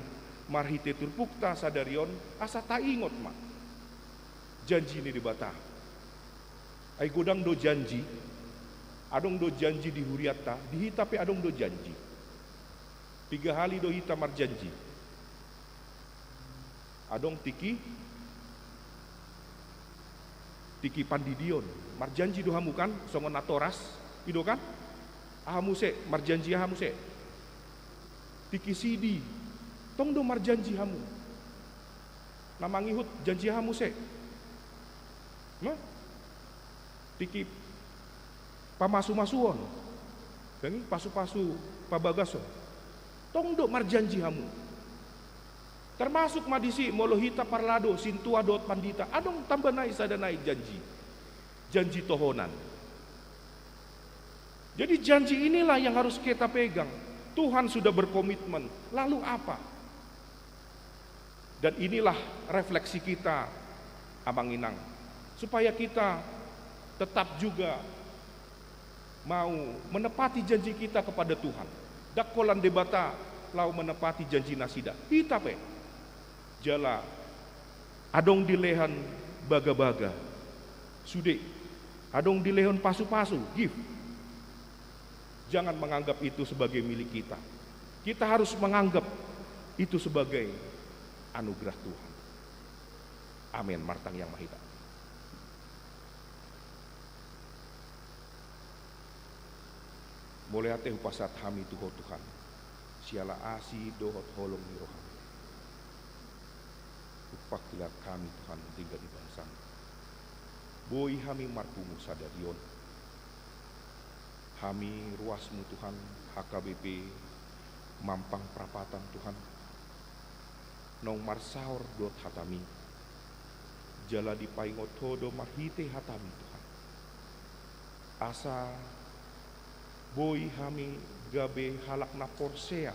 marhite turpukta sadari on, asa taingot ma. Janji ni Debata. Ai godang do janji. Adong do janji di hurianta, di hita pe adong do janji. Piga hali do hita marjanji. Adong tingki, tingki pandidion. Marjanji do hamu kan, songon natoras, i do kan? Aha muse, marjanji aha muse? Tingki sidi, tong do marjanji hamu. Na mangihut, janji aha muse? Nah? Tingki pamasu-masuon. Dang i pasu-pasu pabagason. Tong do marjanji hamu. Termasuk ma disi molo hita parlado, sintua dohot pandita. Adong tamba nai sada nai janji. Janji tohonan. Jadi janji inilah yang harus kita pegang. Tuhan sudah berkomitmen. Lalu apa? Dan inilah refleksi kita, Amang Inang, supaya kita tetap juga mau menepati janji kita kepada Tuhan. Dang holan Debata laho menepati janji nasida. Hita pe. Jala adong dilehon bagabaga. Sude. Adong dilehon pasu-pasu, gift. Jangan menganggap itu sebagai milik kita. Kita harus menganggap itu sebagai anugerah Tuhan. Amin. Martangiang ma hita. Mauliate hupasahat hami tu Ho Tuhan, siala asi dohot holong ni roham. Hupakilat hami Tuhan denggan ni bangsam. Boi hami marpungu sadari on. Hami ruasmu Tuhan, H K B P Mampang Prapatan Tuhan. Naung marsaor dohot hatami. Jala dipaingot Ho do marhite hatami Tuhan. Asa boi hami gabe halak na porsea,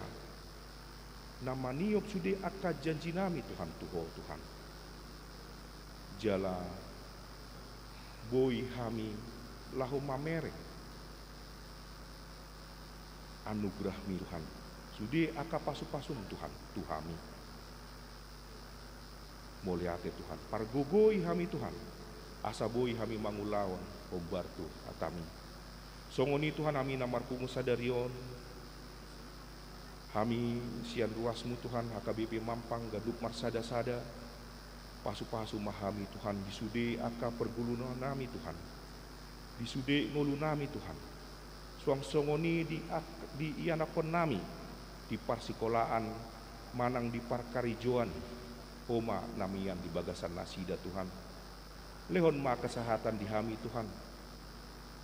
na maniop sude angka janjinami Tuhan tu Ho Tuhan. Jala boi hami laho mamereng anugerahmi Tuhan. Sude angka pasu-pasum Tuhan tu hami. Mauliate Tuhan. Pargogoi hami Tuhan. Asa boi hami mangulahon hombar tu hatami. Songon i Tuhan hami na marpungu sadari on. Hami sian ruasmu Tuhan, H K B P Mampang ganup marsada-sada. Pasu-pasu ma hami Tuhan di sude angka pergulunami Tuhan. Di sude ngolunami Tuhan. Suang songon i di, di ianakhonnami, di parsikolaan, manang di parkarejoan, Ho ma na mian di bagasan nasida Tuhan. Lehon ma kesehatan di hami Tuhan.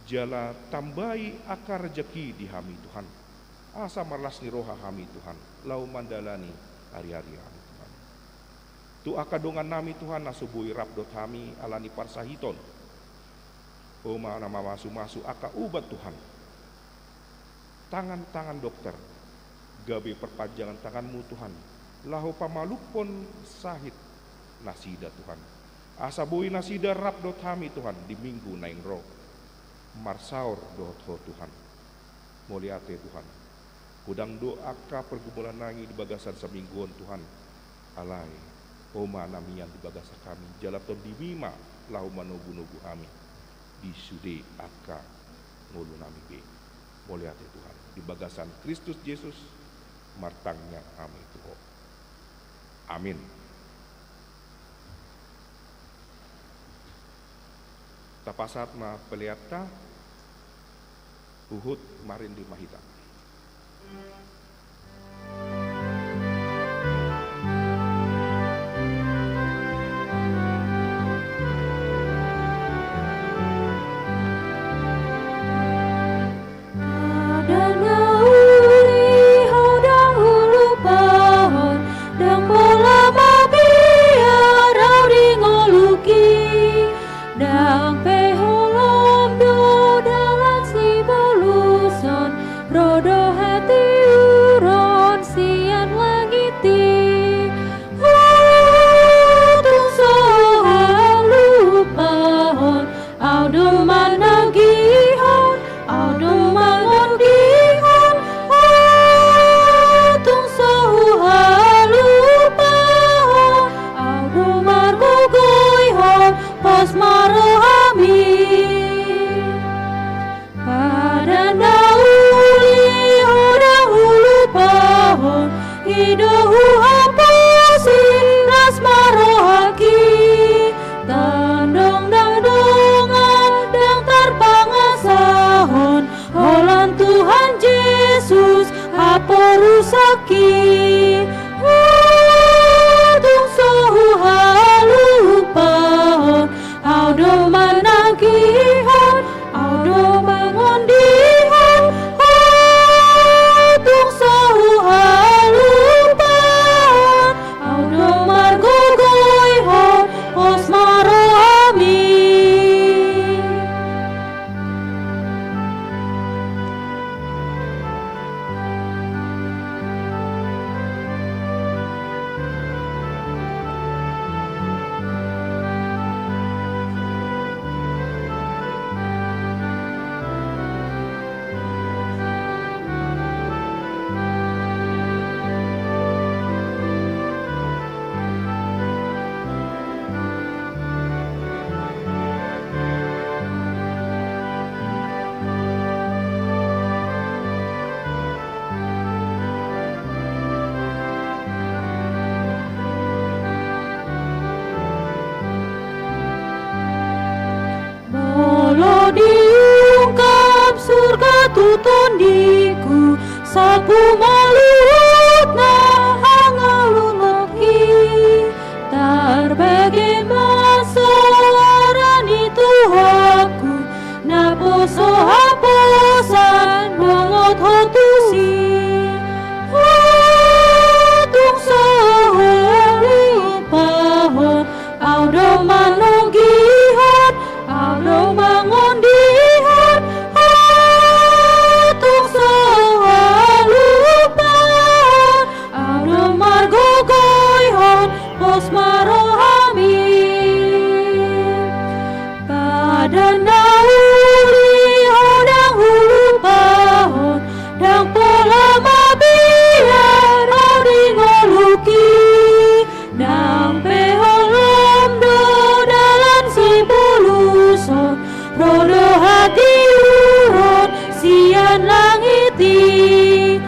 Jala tambai angka rejeki di hami Tuhan. Asa marlas ni roha hami Tuhan. Laho mandalani ari-ari hami Tuhan. Tu angka dongannami Tuhan na so boi rap dohot hami ala ni parsahiton. Ho ma na mamasu-masu angka ubat Tuhan. Tangan-tangan dokter. Gabe perpanjangan tanganmu Tuhan. Laho pamalumhon sahit nasida Tuhan. Asa boi nasida rap dohot hami Tuhan di minggu naeng ro. Marsaor dohot Ho Tuhan. Mauliate Tuhan. Godang do angka pergumulan nami di bagasan saminggu on Tuhan. Alai, Ho ma na mian di bagasan hami, jala Tondimi ma laho manogu-nogu hami di sude angka ngolunami be. Mauliate Tuhan. Di bagasan Kristus Jesus, martangiang hami tu Ho. Amin. Tapasahat ma peleanta, huhut marende ma hita. Ndang na uli ho ndang hulupahon, ndang pola mabiar au di ngolungki. Ndang pe holom do dalan sibolushon, ro do hatiuron si sangki. Tung so huhalupahon, au do manangihon, au do mangondihon. Tung so huhalupahon, au do margogoihon, pos ma rohami. Molo diungkap surga tu tondingku, salpu ma luhutna hangoluhonki. Tarbege ma soara ni Tuhanku, naposo haposan mangot ho tusi. Tung so huhalupahon, au do manonggihon, au do mangondihon. Tung so huhalupahon, au do margogoihon, pos ma rohami. Padan na uli ho ndang hulupahon, ndang pola mabiar ro di ngolungki. Nang pe holom do dalan sibolushon, ro do hatiuron sian langit i.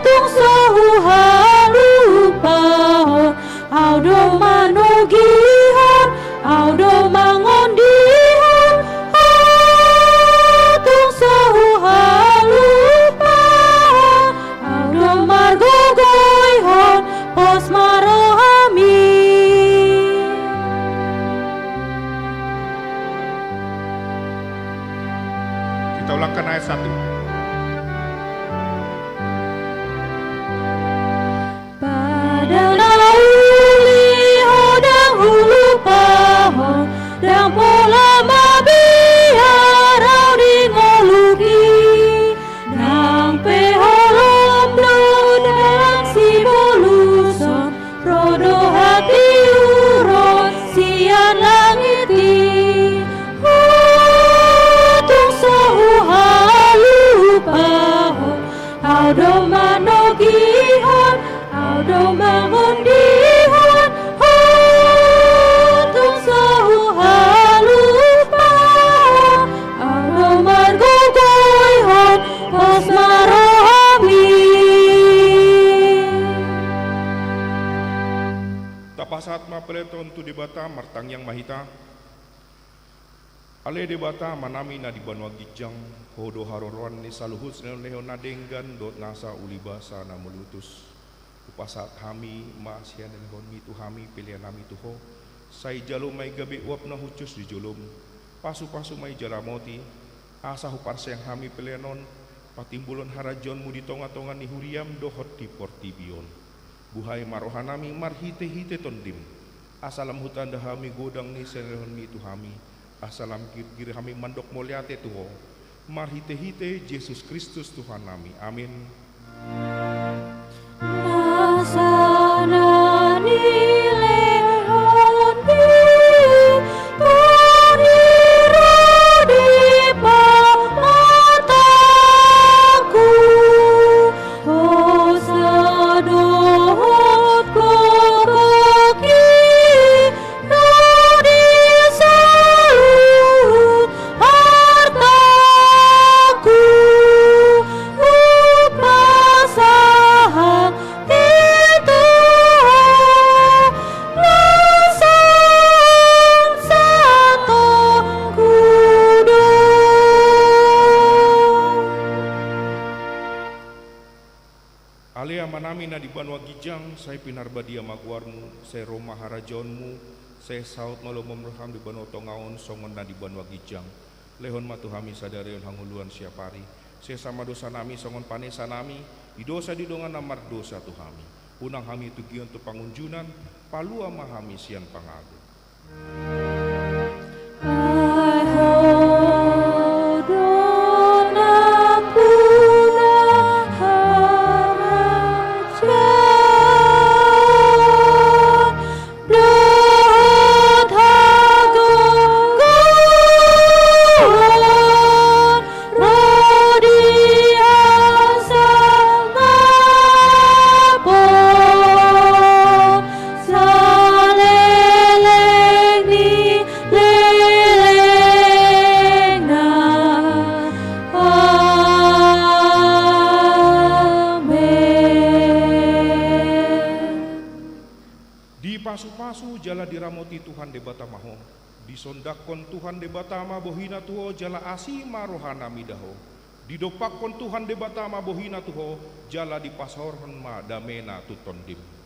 Tung so huhalupahon, au do manonggihon, au do mangondihon. Tung so huhalupahon, au do margogoihon, pos ma rohami. Kita ulangkan ayat satu. Padan na uli ho ndang hulupahon, ndang pola mabiar ro di ngolungki. Nang pe holom do dalan sibolushon, ro do hatiuron sian langit i. Tung so huhalupahon, au do manonggihon, au do mangondihon. Tung so huhalupahon, au do margogoihon, pos ma rohami. Tapasahat ma peleton tu Debata, martangiang ma hita. Ale Debata Amanami na di banua ginjang, Ho do haroroan ni saluhut silehonlehon na denggan dohot nasa ulibasa na mauliutus. Hupasahat hami ma sian lehonMi tu hami peleannami tu Ho. Sai jalo ma i gabe uap na hushus di joloM. Pasupasu ma i jala ramoti, asa huparsiang hami pelean on patimbulhon harajaonMu di tongatonga ni huriaM dohot di portibi on. Buhai ma rohanami marhitehite TondiM, asa lam hutanda hami godang ni silehonMi tu hami, asa lam girgir hami mandok mauliate tu Ho, marhitehite Jesus Kristus Tuhannami. Amin. Nasa na nilehonMi, toni ro di pamatangku, hosa dohot gogok i ro di saluhut artangku. Hupasahat Ale Amanami na di banua ginjang, sai pinarbadia ma goarmu, sai ro ma harajaonmu, sai saut ma lomomu di banua tonga on songon na di banua ginjang. Lehon ma tu hami sadari on hangoluan siapari. Sesa ma dosanami songon panesanami di dosa ni dongan na mardosa tu hami. Unang hami tugion tu pangunjunan, palua ma hami sian pangago. Dipasupasu jala diramoti Tuhan Debata ma ho. Disondangkon Tuhan Debata ma bohina tu ho jala asi ma rohana mida ho. Didompakkon Tuhan Debata ma bohina tu ho jala dipasaorhon ma damena tu tondim.